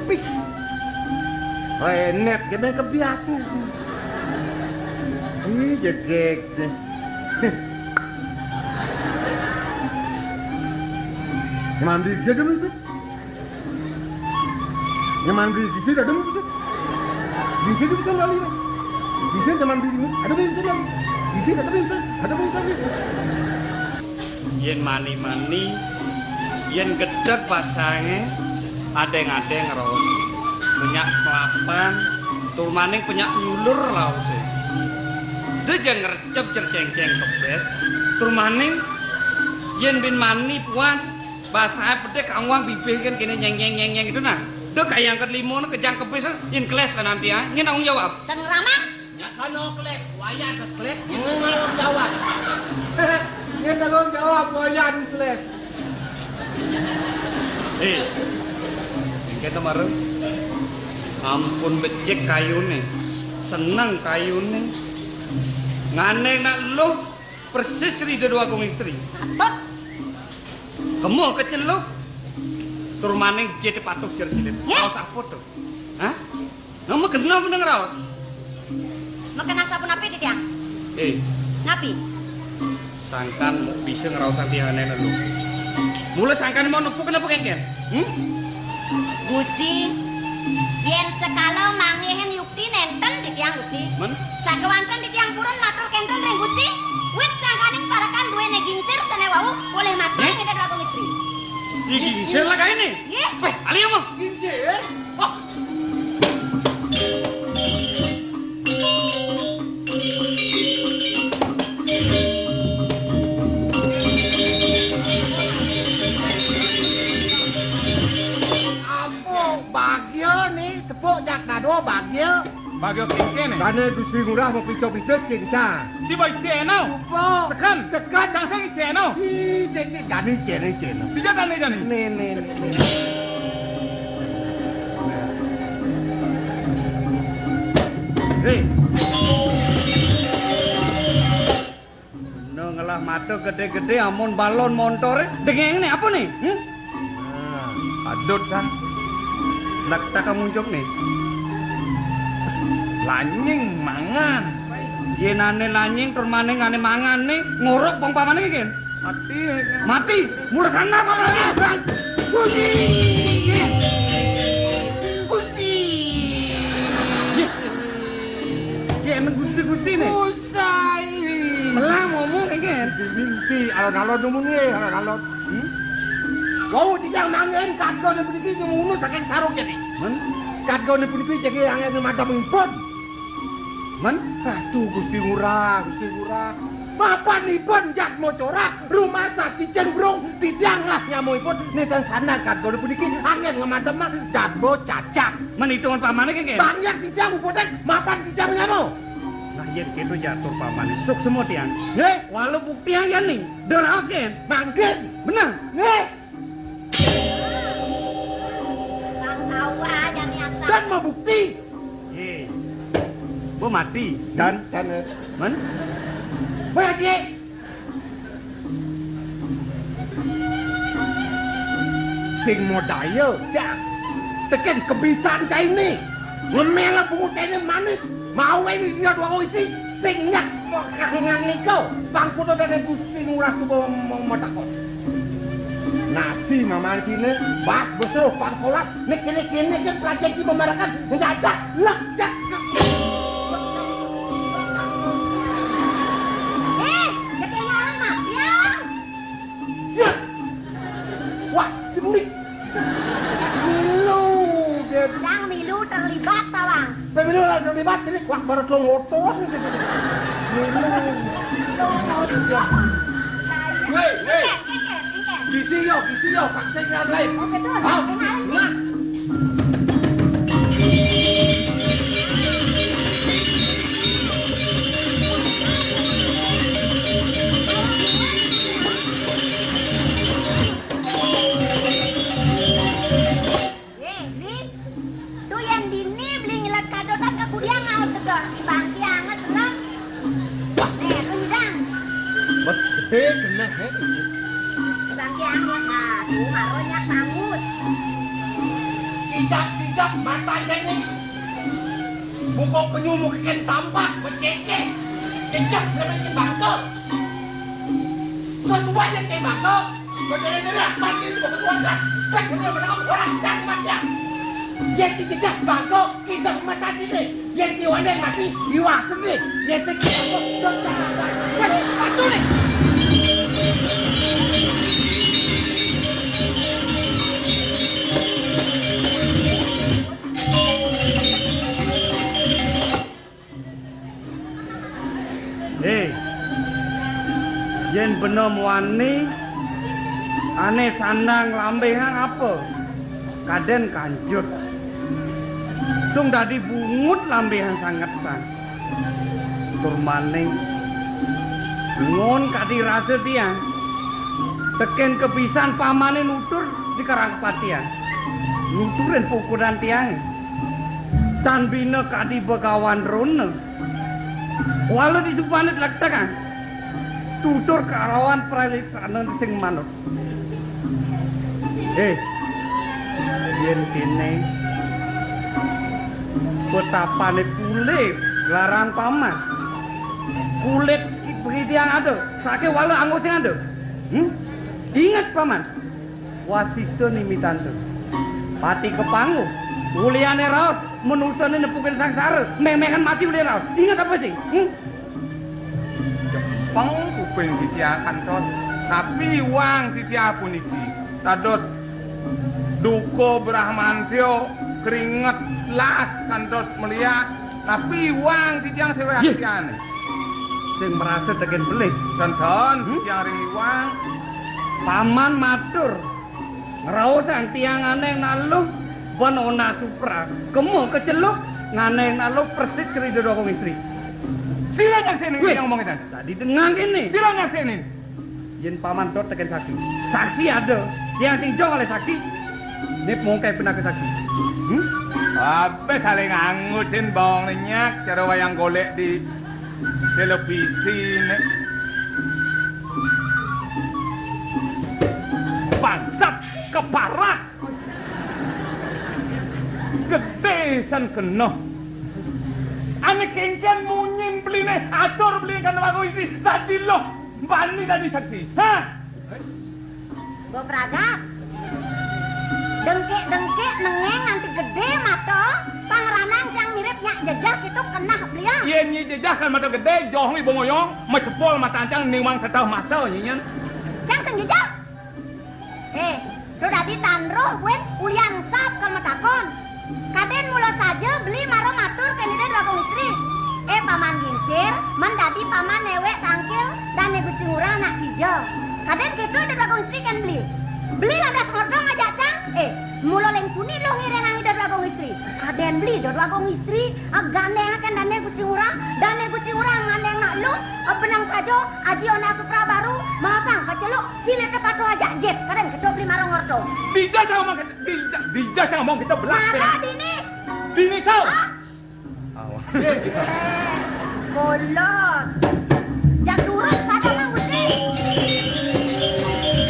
Pih. Renet gini kebiasaan. Ih, jegeg deh. Mandi bisa dulu, Sud. Nyaman beli gingsir, ada bisa. Gingsir itu bisa lali, Pak. Gingsir nyaman beli, ada bisa lali. Gingsir ada bisa, ada bisa. Yén mani-mani, yén gedheg pasangé, adéng-adéng raos. Penyak kelapan, tur maning penyak nyulur raosé. Dé jang ngrecep jer cengkeng kebes, tur maning yén bin mani puan, Basahe pedhe kang wong bibih kan kene nyeng, nyeng, nyeng, nyeng itu nah. Dek kaya angkat limo ne kejang kebis, yen keles lah nanti, ah. Nying tanggung jawab. Ten ramat. Nya kano keles, wayah ke keles, nying tanggung jawab. Nying tanggung jawab, wayah keles. Eh, engke to mareng. Ampun becik kayune. Seneng kayune. Ngane nak luh persis Ida Dwagung Istri. Patut. Kemo keceluk. Tur maning jete patuh jer silit. Nggih. Raos apa to? Hah? Nang mekena meneng raos. Mekena sapunapi, Titiang? Eh. Napi? Sangkan mok bisa ngraosang tiyangane lho. Mula sangkan mau nepuk kenapa kengken? Hmm? Gusti, yen sekala manggihin yukti nenten titiang Gusti. Men? Sakewanten titiang purun matur kenten ring Gusti. Wit sangkaning parekan duwene gingsir sene wau polih matur. Nggih? Ring Ida Dwagung Istri. Di gingsir lah kae ne. Nggih. Weh, ali apa? Gingsir? Wah. Apa bagya ne? Tepuk jak dado bagya. Bagya kengken, eh? Dane Gusti Ngurah mau pico pipis kenca. Si boy ceno. Apa? Sekan. Sekan. Kang sing ceno. Hi, cek, cek, jani ceno, ceno. Tiga tane jani. Ne, ne, ne, ne. Hei. Mata gedé-gedé amun balon montore, dengéngné apa né? Hmm? Nah, adut dah. Nak tak muncuk né. Lanying mangan. Yén ané lanying tur maning ané mangan né, ngorok pang pamané kén. Mati. Mati. Mula sana malah. Gusti. Gusti. Yé. Yé, emang Gusti-Gusti né. Gusti. Melah ngomong kén. Gusti, alon-alon dumun yé, alon-alon. Hmm? Wau tijang manggen kadgone puniki sing ngono saking sarung jani. Men? Kadgone puniki jagi anggen madem ipun. Men? Aduh, Gusti Ngurah, Gusti Ngurah. Mapan ipun jatma corah, rumasa cicing brung, titiang lah nyamuipun, nitang sana kadgone puniki anggen ngamadem jatma cacak. Men itungan pamane kén? Banyak tijang uputing, mapan tijang nyamu. Nah, yén kéto jatur pamane, suksma tiang. Nggih. Walau buktiang yén ning, deraos kén. Mangkin. Bener. Nggih. Bang tawa jani asal. Dan mabukti. Yé. Bo mati. Dan, dan, eh. Men? Bo mati. Sing modaya, Cak. Tekén kebisan cainé. Ngemela bungut cainé manis. Mau ini dia dua isi. Sing nyak kangen nika. Pangkuto dene Gusti Ngurah Suba mau matakon. Nasi mamancine, bas besruh pang solas, nek kene-kene ke pelajar di pemarakan, menjajak, lek, jak, jak. Eh, ketinggalan mah, biang. Siap. Wah, jenik. Milu, Beb. Sang milu terlibat, tawang. Beb, milu lah terlibat, jenik. Wah, baru telung motor. Milu. Telung motor. Weh, weh. Engke, engke, engke. Gisi yo, gisi yo, paksa nyablai. Oke, tuh. Ah, gisi. Nah. Yé, Li, tu yén dini beli nyelet kadotan ka kudiang ngaut tegeh di bangki anges lek. Wah. Nih, tu nyidang. Bos gedé genah, hé. Di bangki anges, nah, tu maro nyak mangus. Kijak-kijak mata jengis. Buka penyu mukikin tampak, becece. Kijak, lebih ke bangke. Sesuai dengan bangke. Kau jangan nyerah, mati di bawah tuan dah. Baik benar menang orang dah mati. Dia tidak bangke, tidak mata diri. Yang tiwane mati, iwasenge. Yang sing bangke, dosa. Wes, patuh nih. Eh, yén bena muani, ané sandang lambéhan apa? Kadén kanjut. Tung dadi bungut lambéhan sanget san. Tur maning, ngon kadi rasa tiang. Tekén kepisan pamané nutur di karang kepatian. Nuturin pukuran tiangé. Tan bina kadi Begawan Drona. Wala di supané tlektekan. Tutur kalawan praliksana sing manut. Eh, yén kéné petapané pulih larang paman. Kulit pegitiang ada, saké wala anggo sing ada. Hmm? Inget paman. Wasista nimitanta. Pati kapanguh, uliané raos, manusané nepukin sangsara, méh-méhan mati uliané raos. Inget apa sih? Hmm? Jepeng kuping titiang kantos, tapi iwang titiang puniki. Dados duka Bramantya keringet las kantos meliak, tapi iwang titiang séwéh. Yeh. Atiané. Sing merasa tekén belih. Tonton, hmm? Titiang ring iwang. Paman matur. Ngraosang tiang nganeng naluh ban onah supra. Kema keceluk nganeng naluh persis keri dedokong istri. Sira nyaksini. Wih, yang ngomong itu. Tadi dengang kene. Sira nyaksini. Yen paman dot teken saksi. Saksi ada. Tiang sing jong oleh saksi. Nip mongkai pinaka saksi. Hmm? Apa saling angudin bawang lenyak cara wayang golek di televisi nek. Bangsat, keparak. Gedé san kena. Ané kénkén munyin beliné, atur beli kan lagu isi, dadi lo, bani dadi saksi. Hah? Go pragat. Dengkik-dengkik nengeng nganti gedé mata, pangranang cang mirip nyak jejeh gitu kenah beliau. Yén nyi jejeh kan mata gedé, joh ibu ngoyong, macepol mata cang niwang setauh mata nyinyén. Cang sing jejeh. Eh, do dadi tan roh buin ulian sap kan matakon. Kadén mula saja beli mara matur kén Ida Dwagung Istri. Eh, Paman Gingsir, men dadi paman néwék tangkil dané Gusti Ngurah anak kija. Kadén kéto Ida Dwagung Istri kén beli. Beli lantas ngerda ngajak cang. Eh, mula ling puni luh ngiringang Ida Dwagung Istri. Kadén beli Ida Dwagung Istri, ah, gandéngaken dané Gusti Ngurah, dané Gusti Ngurah ngandéng nak luh, ah, benang kaja, aji Honda Supra baru, maosang kaceluk, silih tepatuh ajak jit, kadén kéto beli mara ngerda. Dija cang omong, dija, dija cang omong kita belak. Mara dini. Dini kau. Hah? Awak. Eh, bolos. Jak durus pada Mang Gusti.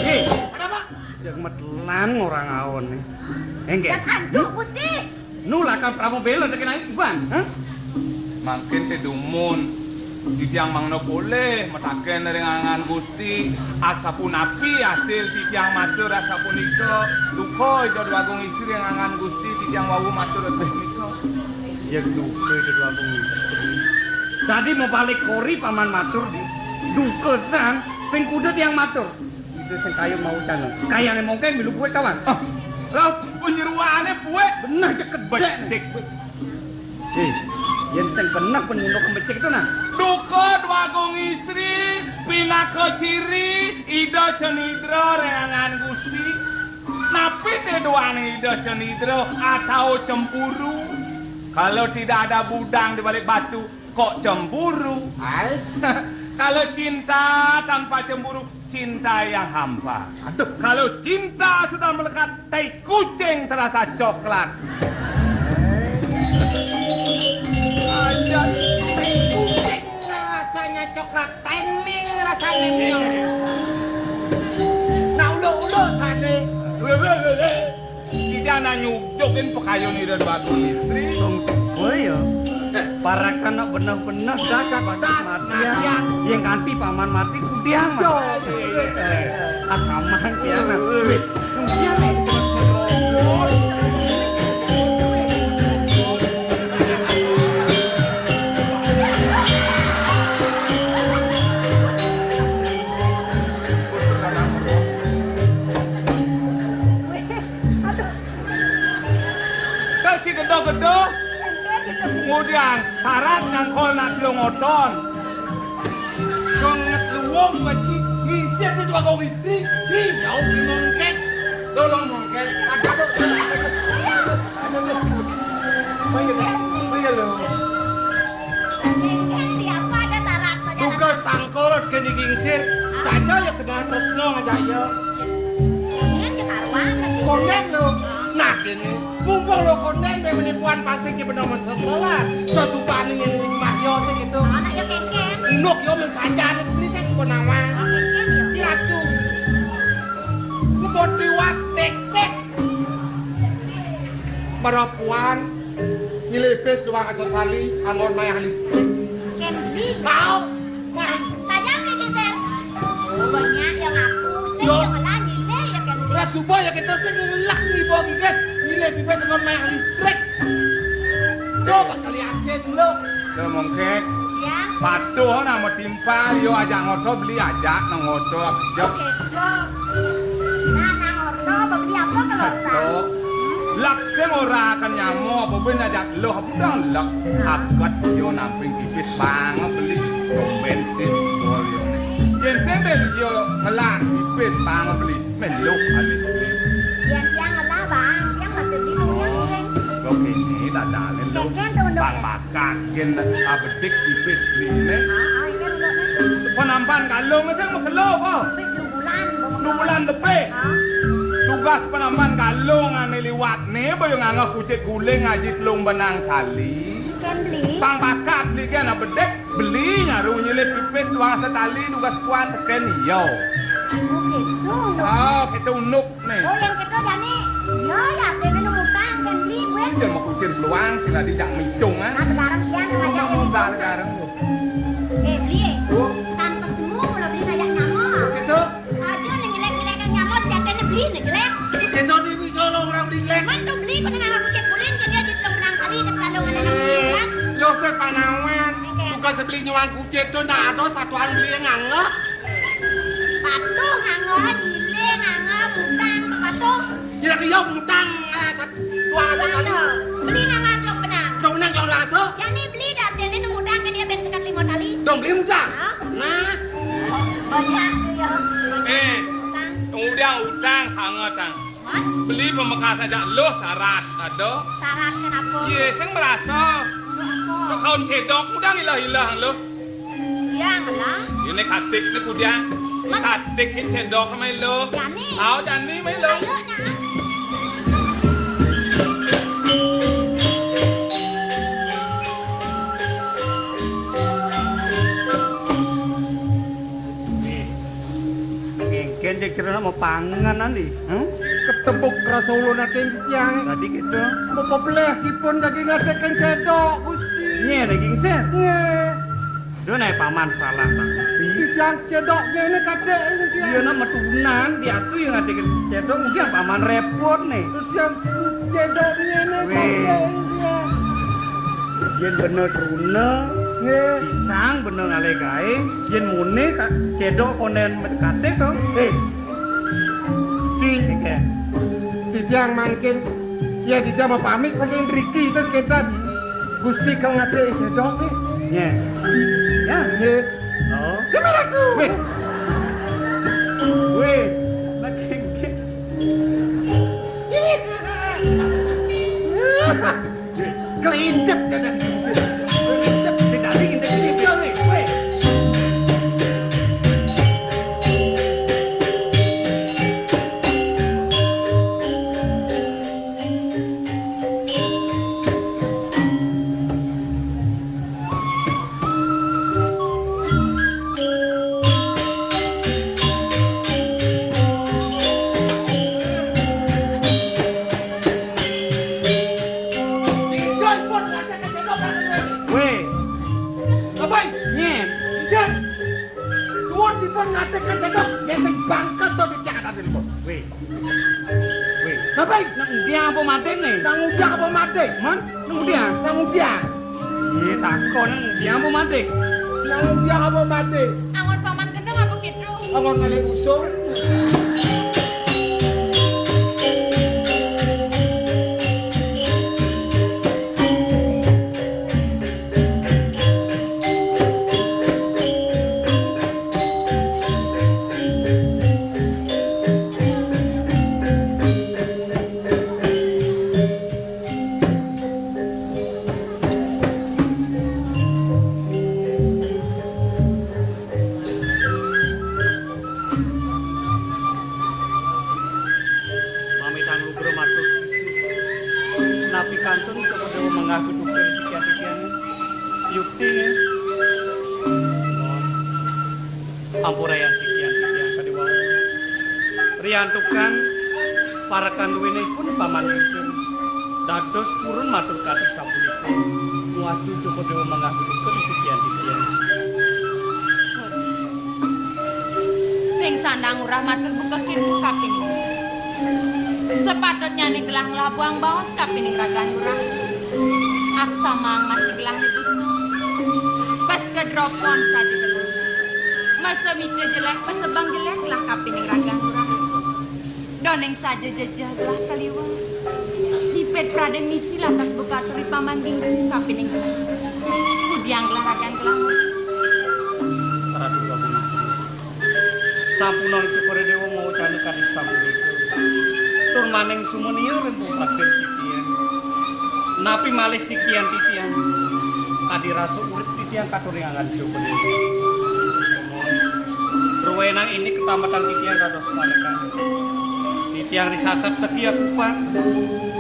Eh, ada apa? Jak metelan orang aon nih. Enggak. Jak anjuk Gusti. Nu lakar pramobela tekan ae kuban, hah? Mangkin té dumun. Titiang mangda polih mataken ring angan Gusti, asapunapi asil titiang matur asapunika, duka Ida Dwagung Istri ring angan Gusti, titiang wau matur asapunika. Ya duka Ida Dwagung Istri. Dadi mabalik kori paman matur di. Duka san, ping kuda tiang matur. Ida sing kayun mau cana. Kayané mongkeng milu buik kawan. Ah, lah penyeruané buik. Beneh cekek becik. Eh, yén sing beneh pun mundur kembecik to, nah. Duka Dwagung Istri pinaka ciri Ida Cenidra ring angan Gusti. Napi té duaning Ida Cenidra atau cemburu? Kalau tidak ada budang di balik batu, kok cemburu? Ais. Kalau cinta tanpa cemburu, cinta yang hampa. Aduh. Kalau cinta sudah melekat, tai kucing terasa coklat. Aja tai kucing rasanya coklat, tai ming rasanya miong. Nah, uluk-uluk saja. Kita nak nyudukin pekayun Ida Dwagung Istri. Tong suba ya. Parakan nak beneh-beneh dah, dah, dah, mati ya. Yang kanti paman mati kudiang. Yo. Ah, saman ya, nah. Wih, nungsian, eh. Aduh. Kan si gedé-gedé. Kemudian syarat nyangkol nak telung oton. Dong ngetluwung baci ngisir di dua gong istri. Hi, jauh di mongkek. Tolong mongkek. Aduh, aduh, aduh. Maya, maya lo. Kan di apa ada syarat saja. Buka sangkol kena gingsir. Saja ya kena tresno ngajak ya. Kan kekaruan lagi. Konen lo. Nah, kene. Mumpung lo konen, be menipuan pasti ki bener masalah. Sasubané nyén ring mah yo sing gitu. Anak yo kengken. Induk yo men saja anak beli sing penawar. Oh, kengken yo. Kiratu. Ngebot tiwas tek-tek. Marapuan nyilih bis doang asa tali anggon mayah listrik. Kén beli. Mau. Wah, saja ké geser. Banyak yang aku, sing yo ngelah nyilih ya kén beli. Lah suba ya kita sing ngelak nibo giges, nyilih bibis anggon mayah listrik. Yo bakal asin lo. Yo mongkek. Ya. Patuh nama timpal, yo ajak ngoto beli ajak nang ngoto. Yo. Oke, Dok. Nah, nang ngoto beli apa kalau tak? Lek sing ora akan nyamo apa ben ajak lo budang lek akat yo namping pipis pang beli. Tumben sih bol yo. Yen sing ben yo ngelah pipis pang beli. Melu kali beli. Yen tiang ngelah, Bang, tiang masih bingung ya sing. Kok ini dadane lo. Keken tuh, Dok. Bang bakat yen abedik pipis beli ne. Ah, ah, ini udah. Penampan kalung sing megelo apa? Tapi dua bulan, Bang. Dua bulan lebih. Ah. Tugas penampan kalung ane liwat ne, boyo nganggah kucit guling ngaji telung benang tali. Ken beli. Bang bakat beli ken abedik, beli nyaru nyilip pipis doang setali, tugas puan teken iyo. Oh, kéto, Unduk. Ah, kéto Unduk né. Oh, yén kéto jani. Yo, ya, artiné nu mutang kén beli, buin. Jan makusir peluang, sing dadi jak mitung, ah. Nah, sekarang siang kemajak yang mitung. Bareng-bareng. Eh, beli, eh. Oh. Tan pesmu, kalau beli ngajak nyama. Kéto? Aja né jelék-jelék nyama, sejatiné beli né jelék. Kéto di bisa lo orang beli jelék. Man tuh beli, kok dengan aku cek kulin, kan dia jadi belum menang kali ke selalu ngene kan. Lo sepanawan. Oke. Bukan sebeli nyuang kucit tuh, nah, ada satuan beli yang nganggep. Patuh nganggo, nyilih nganggo, mutang ke patuh. Kira-kira mutang, ah, sat-, tuang sat-, Masa? Beli nganggo amplop benang. Amplop benang jangan rasa. Jani beli dah, jani nu mutang ke dia ben sekat lima tali. Dong beli mutang. Hah? Nah. Banyak tu ya. Banyak. Eh, mutang. Utang, utang sangat, tang. Hah? Beli pamekasné jak luh syarat ada. Syarat kenapa? Yé, sing merasa. Untuk apa? Kok kaun cedok, udah ilah-ilah luh. Yang lah. Ini katik né kudiang. Man. Katik ini cedok sama lo. Jani. Ayo, jani sama lo. Ayo, nah. Nih, ngéngkén cék cerita mau pangan nanti. Hmm? Ketebuk rasa ulun até titiang. Tadi gitu. Mau pepeleh dipun daging até kén cedok, Gusti. Nyé daging sét. Nyé. Duh, nek paman salah, Bang. Titiang cedok ngene kadek ini dia. Iya, nak metunan, diatu yang ada cedok, mungkin paman repot nih. Titiang cedok ngene kadek ini dia. Yen bener truna, nggih, pisang bener ngalih gaé, yen mune cedok konden kadek to. Eh, Gusti. Nggih. Titiang mangkin, ya, titiang mau pamit saking mriki, terus kénten. Gusti kang ngadek cedok nggih. Nggih. Ya. Nggih. Oh. Nggih, Ratu. Wih. Wih. Lagi nggih. Ini. Kelintip dadi. Kelintip dadi, intip, intip, weh, weh. Weh. Apai? Nyén. Isin. Suwun dipun ngadeg kadang nggih sing bangket to di Jakarta Timur. Weh. Weh. Apai? Nang endi apa mati nih? Nang udiang apa mati? Man? Nang udiang? Nang udiang. Iya, takon nang endi apa mati? Nang udiang apa mati? Angon paman gendeng apa kidul? Angon ngalih busur. Pamitan lugra matur susu. Napi kantun Cokor Dewa manggah geduk dari sekian titiang? Yukti, nggih. Ampurayang sekian titiang kadéwa. Riantukan parekan duwénipun Paman Ningsih. Dados purun matur katih sapunika. Muastu Cokor Dewa manggah geduk dari sekian titiang. Sing sandang Lurah matur buka kintu kapining. Sepatutnyané gelah nglabuang baos kapining ragan Lurah. Aksamang masih gelah dibusa. Bas kedropon saja gelah. Masa mita jelek, masa bang jelek lah kapining ragan Lurah. Doning saja jejeh gelah kaliwat. Dipit pradén misi lantas buka turi Paman Ningsih kapining gelah. Kudiang gelah ragan gelah. Ratu Agung. Sampunang Cokor Dewa mawacana kadi sapunika. Tur maning sumenia ring pungkatin titiang. Napi malih sikian titiang? Kadi rasa urip titiang katuringan Cokor Dewa. Ruwenang ini ketamatan titiang dados panekan. Titiang risasat tekia kupat,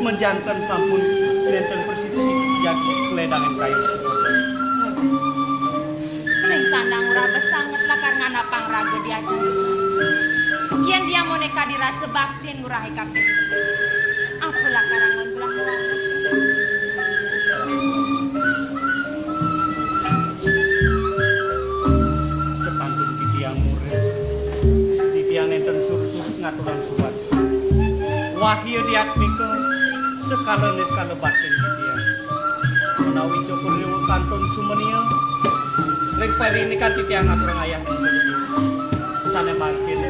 menjanten sampun nenten presiden jagi seledangan kayu. Sing Nang Ngurah besanget lakar nganapang raga di acara. Yén dia moné kadi rasa baktin Ngurahé kaping, apa lakar anggon belah waras? Sepantun titiang murid, titiang nénten sursus ngaturang subat. Wahya diatmika, sekala niskala batin titiang. Menawi Cokor Dewa kantun sumenia, ring parinika titiang ngaturang ayah sané mangkin.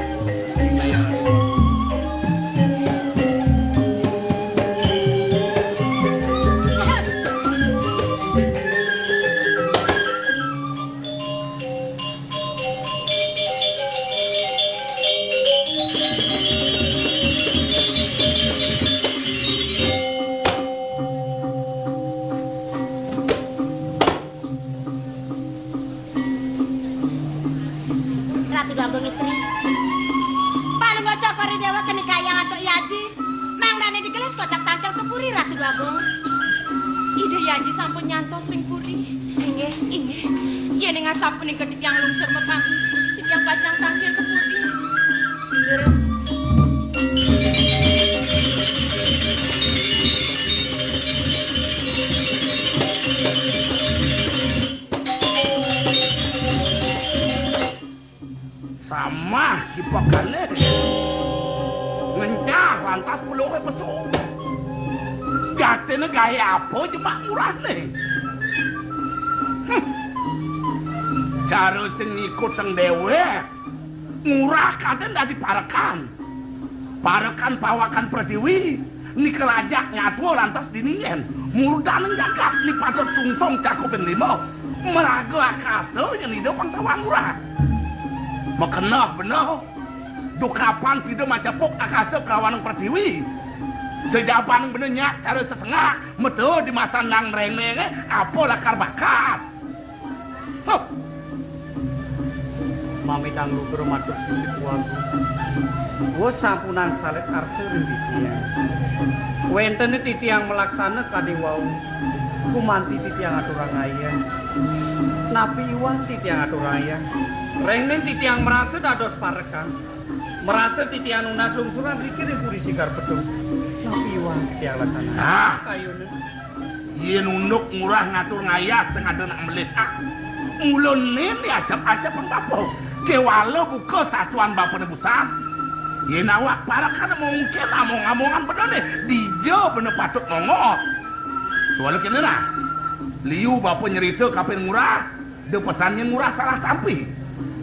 Ratu Déwa Agung Istri. Palungguh Cokor I Déwa keni kayang antuk I Aji. Mangdané digelis kocap tangkil ka puri, Ratu Déwa Agung. Ida I Aji sampun nyantos ring puri. Inggih. Inggih. Yéning asapunika titiang lungsur mapamit, titiang pacang tangkil ka puri. Leres. Samah kipekané. Ngencah lantas peluré pesu. Jatiné gaé apa jemak Ngurahné? Hm. Cara sing ngikutang déwék. Ngurah kadén dadi parekan. Parekan pawakan Pratiwi, nika rajak nyatua lantas dini yén murdaning jagat ni patut sungsung cakuping lima, maraga akasa yén Ida pang tawang Ngurah. Makeneh beneh, dukapan sida macepuk akasa kawaning Pratiwi. Sajabaning beneh nyak cara sesengak, meta di masan nang nrengmenge, apa lakar bakal. Huh. Mamitang lugra matur sisip wagu. Wus sampunang salit arsa ring titiang. Wénten titiang malaksana kadi wau. Gumanti titiang aturang ayah. Napi iwang titiang aturang ayah. Rengning titiang marasa dados parekan. Marasa titiang nunas lungsuran riki ring puri Sigar Petung. Napi iwang titiang laksana. Ah. Kayuna. Yén unduk Ngurah ngatur ngayah sing ada nak melitah. Mula né diacep-acep bapa. Kéwala buka satuan bapané busan. Yén awak parekané mungkin among-amongan bener né, dija bener patut nongos. Tuala kéné nah. Liu bapa nyerita kapin Ngurah. Da pesan nyén Ngurah salah tampi.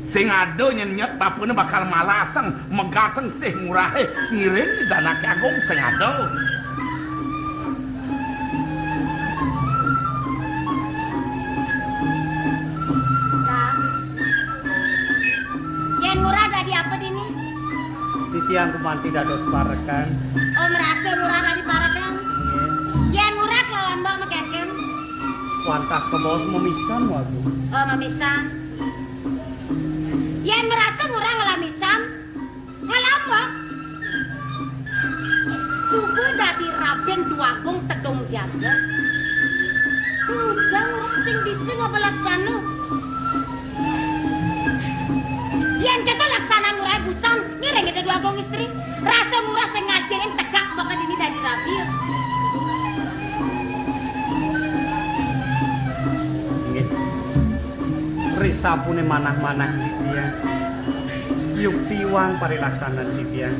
Sing ada nyén nyet bapané bakal malasang megateng sih Ngurahé ngiring Danaké Agung sing ada. Kang, yén Ngurah dadi apa dini? Titiang gumanti dados parekan. Oh, marasa Ngurah dadi parekan? Nggih. Yén Ngurah kelawan Mbok makénkén? Wantah kabaos mamisan, Wagu. Oh, mamisan. Yén marasa Ngurah ngelah misan, ngelah Mbok. Suba dadi rabin Déwa Agung Tedung Jagat. Bujang Ngurah sing bisa ngaba laksana. Yén kéto laksanan Ngurah busan, ngiring Ida Déwa Agung Istri. Rasa Ngurah sing ngajilin tegak baka dini dadi rabi. Nggih. Risapuné manah-manah titiang. Yukti iwang parilaksanan titiang.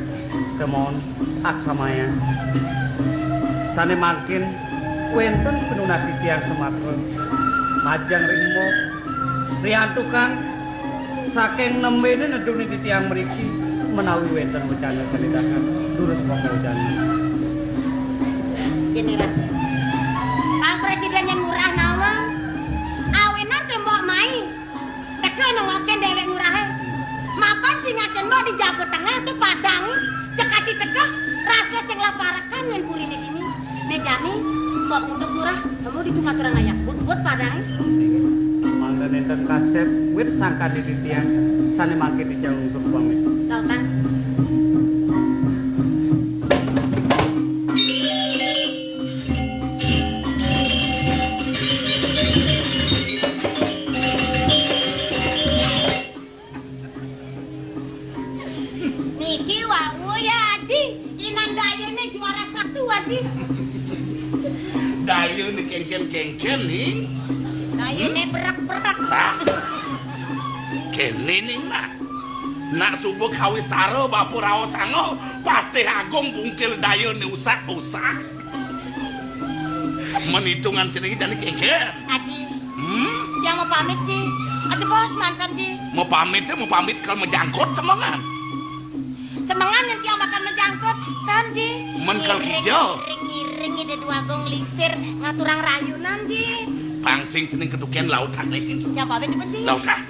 Kemon, aksamaya. Sané mangkin wénten pinunas titiang samatra. Majeng ring Mbok. Riantukan saking nembéné neduni titiang mriki menawi wénten wecana salidakan durus pamawecana. Kéné, Ratu. Pang Présidén nyén Ngurah nawang, awinan témbok mai. Teka nengokén déwék Ngurahé. Mapan singakin Mbok di jago tengah tu padang. Cekati teka, rasa sing lah parekan nyén puriné dini. Né jani, Mbok ngutus Ngurah, kamu ditu ngaturang ayah. But-but padang. Mangda nénten kasép, wit sangkan di titiang, sané mangkin titiang untuk pamit. Tau, Tang. Dayane juara satu, Aji. Dayane kengken-kengken, Ning. Dayane berak-berak. Hah? Kene, Ning, nak. Nak suba kawistara bapa raosanga, Patih Agung bungkil dayane usak-usak. Menitungan cening jani kengken. Aji, Hmm? Tiang mau pamit, Ji. Aja bos mantan, Ji. Mau pamit, mau pamit kalau menjangkut semengan. Semengan yang tiang bakal menjangkut, tan, Ji. Men kal Ngiring, kijo. Ngiring, ngiring, ida dua gong lingsir ngaturang rayunan, Ji. Pangsing cening ketukian lautan nih. Tiang pamit, Ji. Lautan.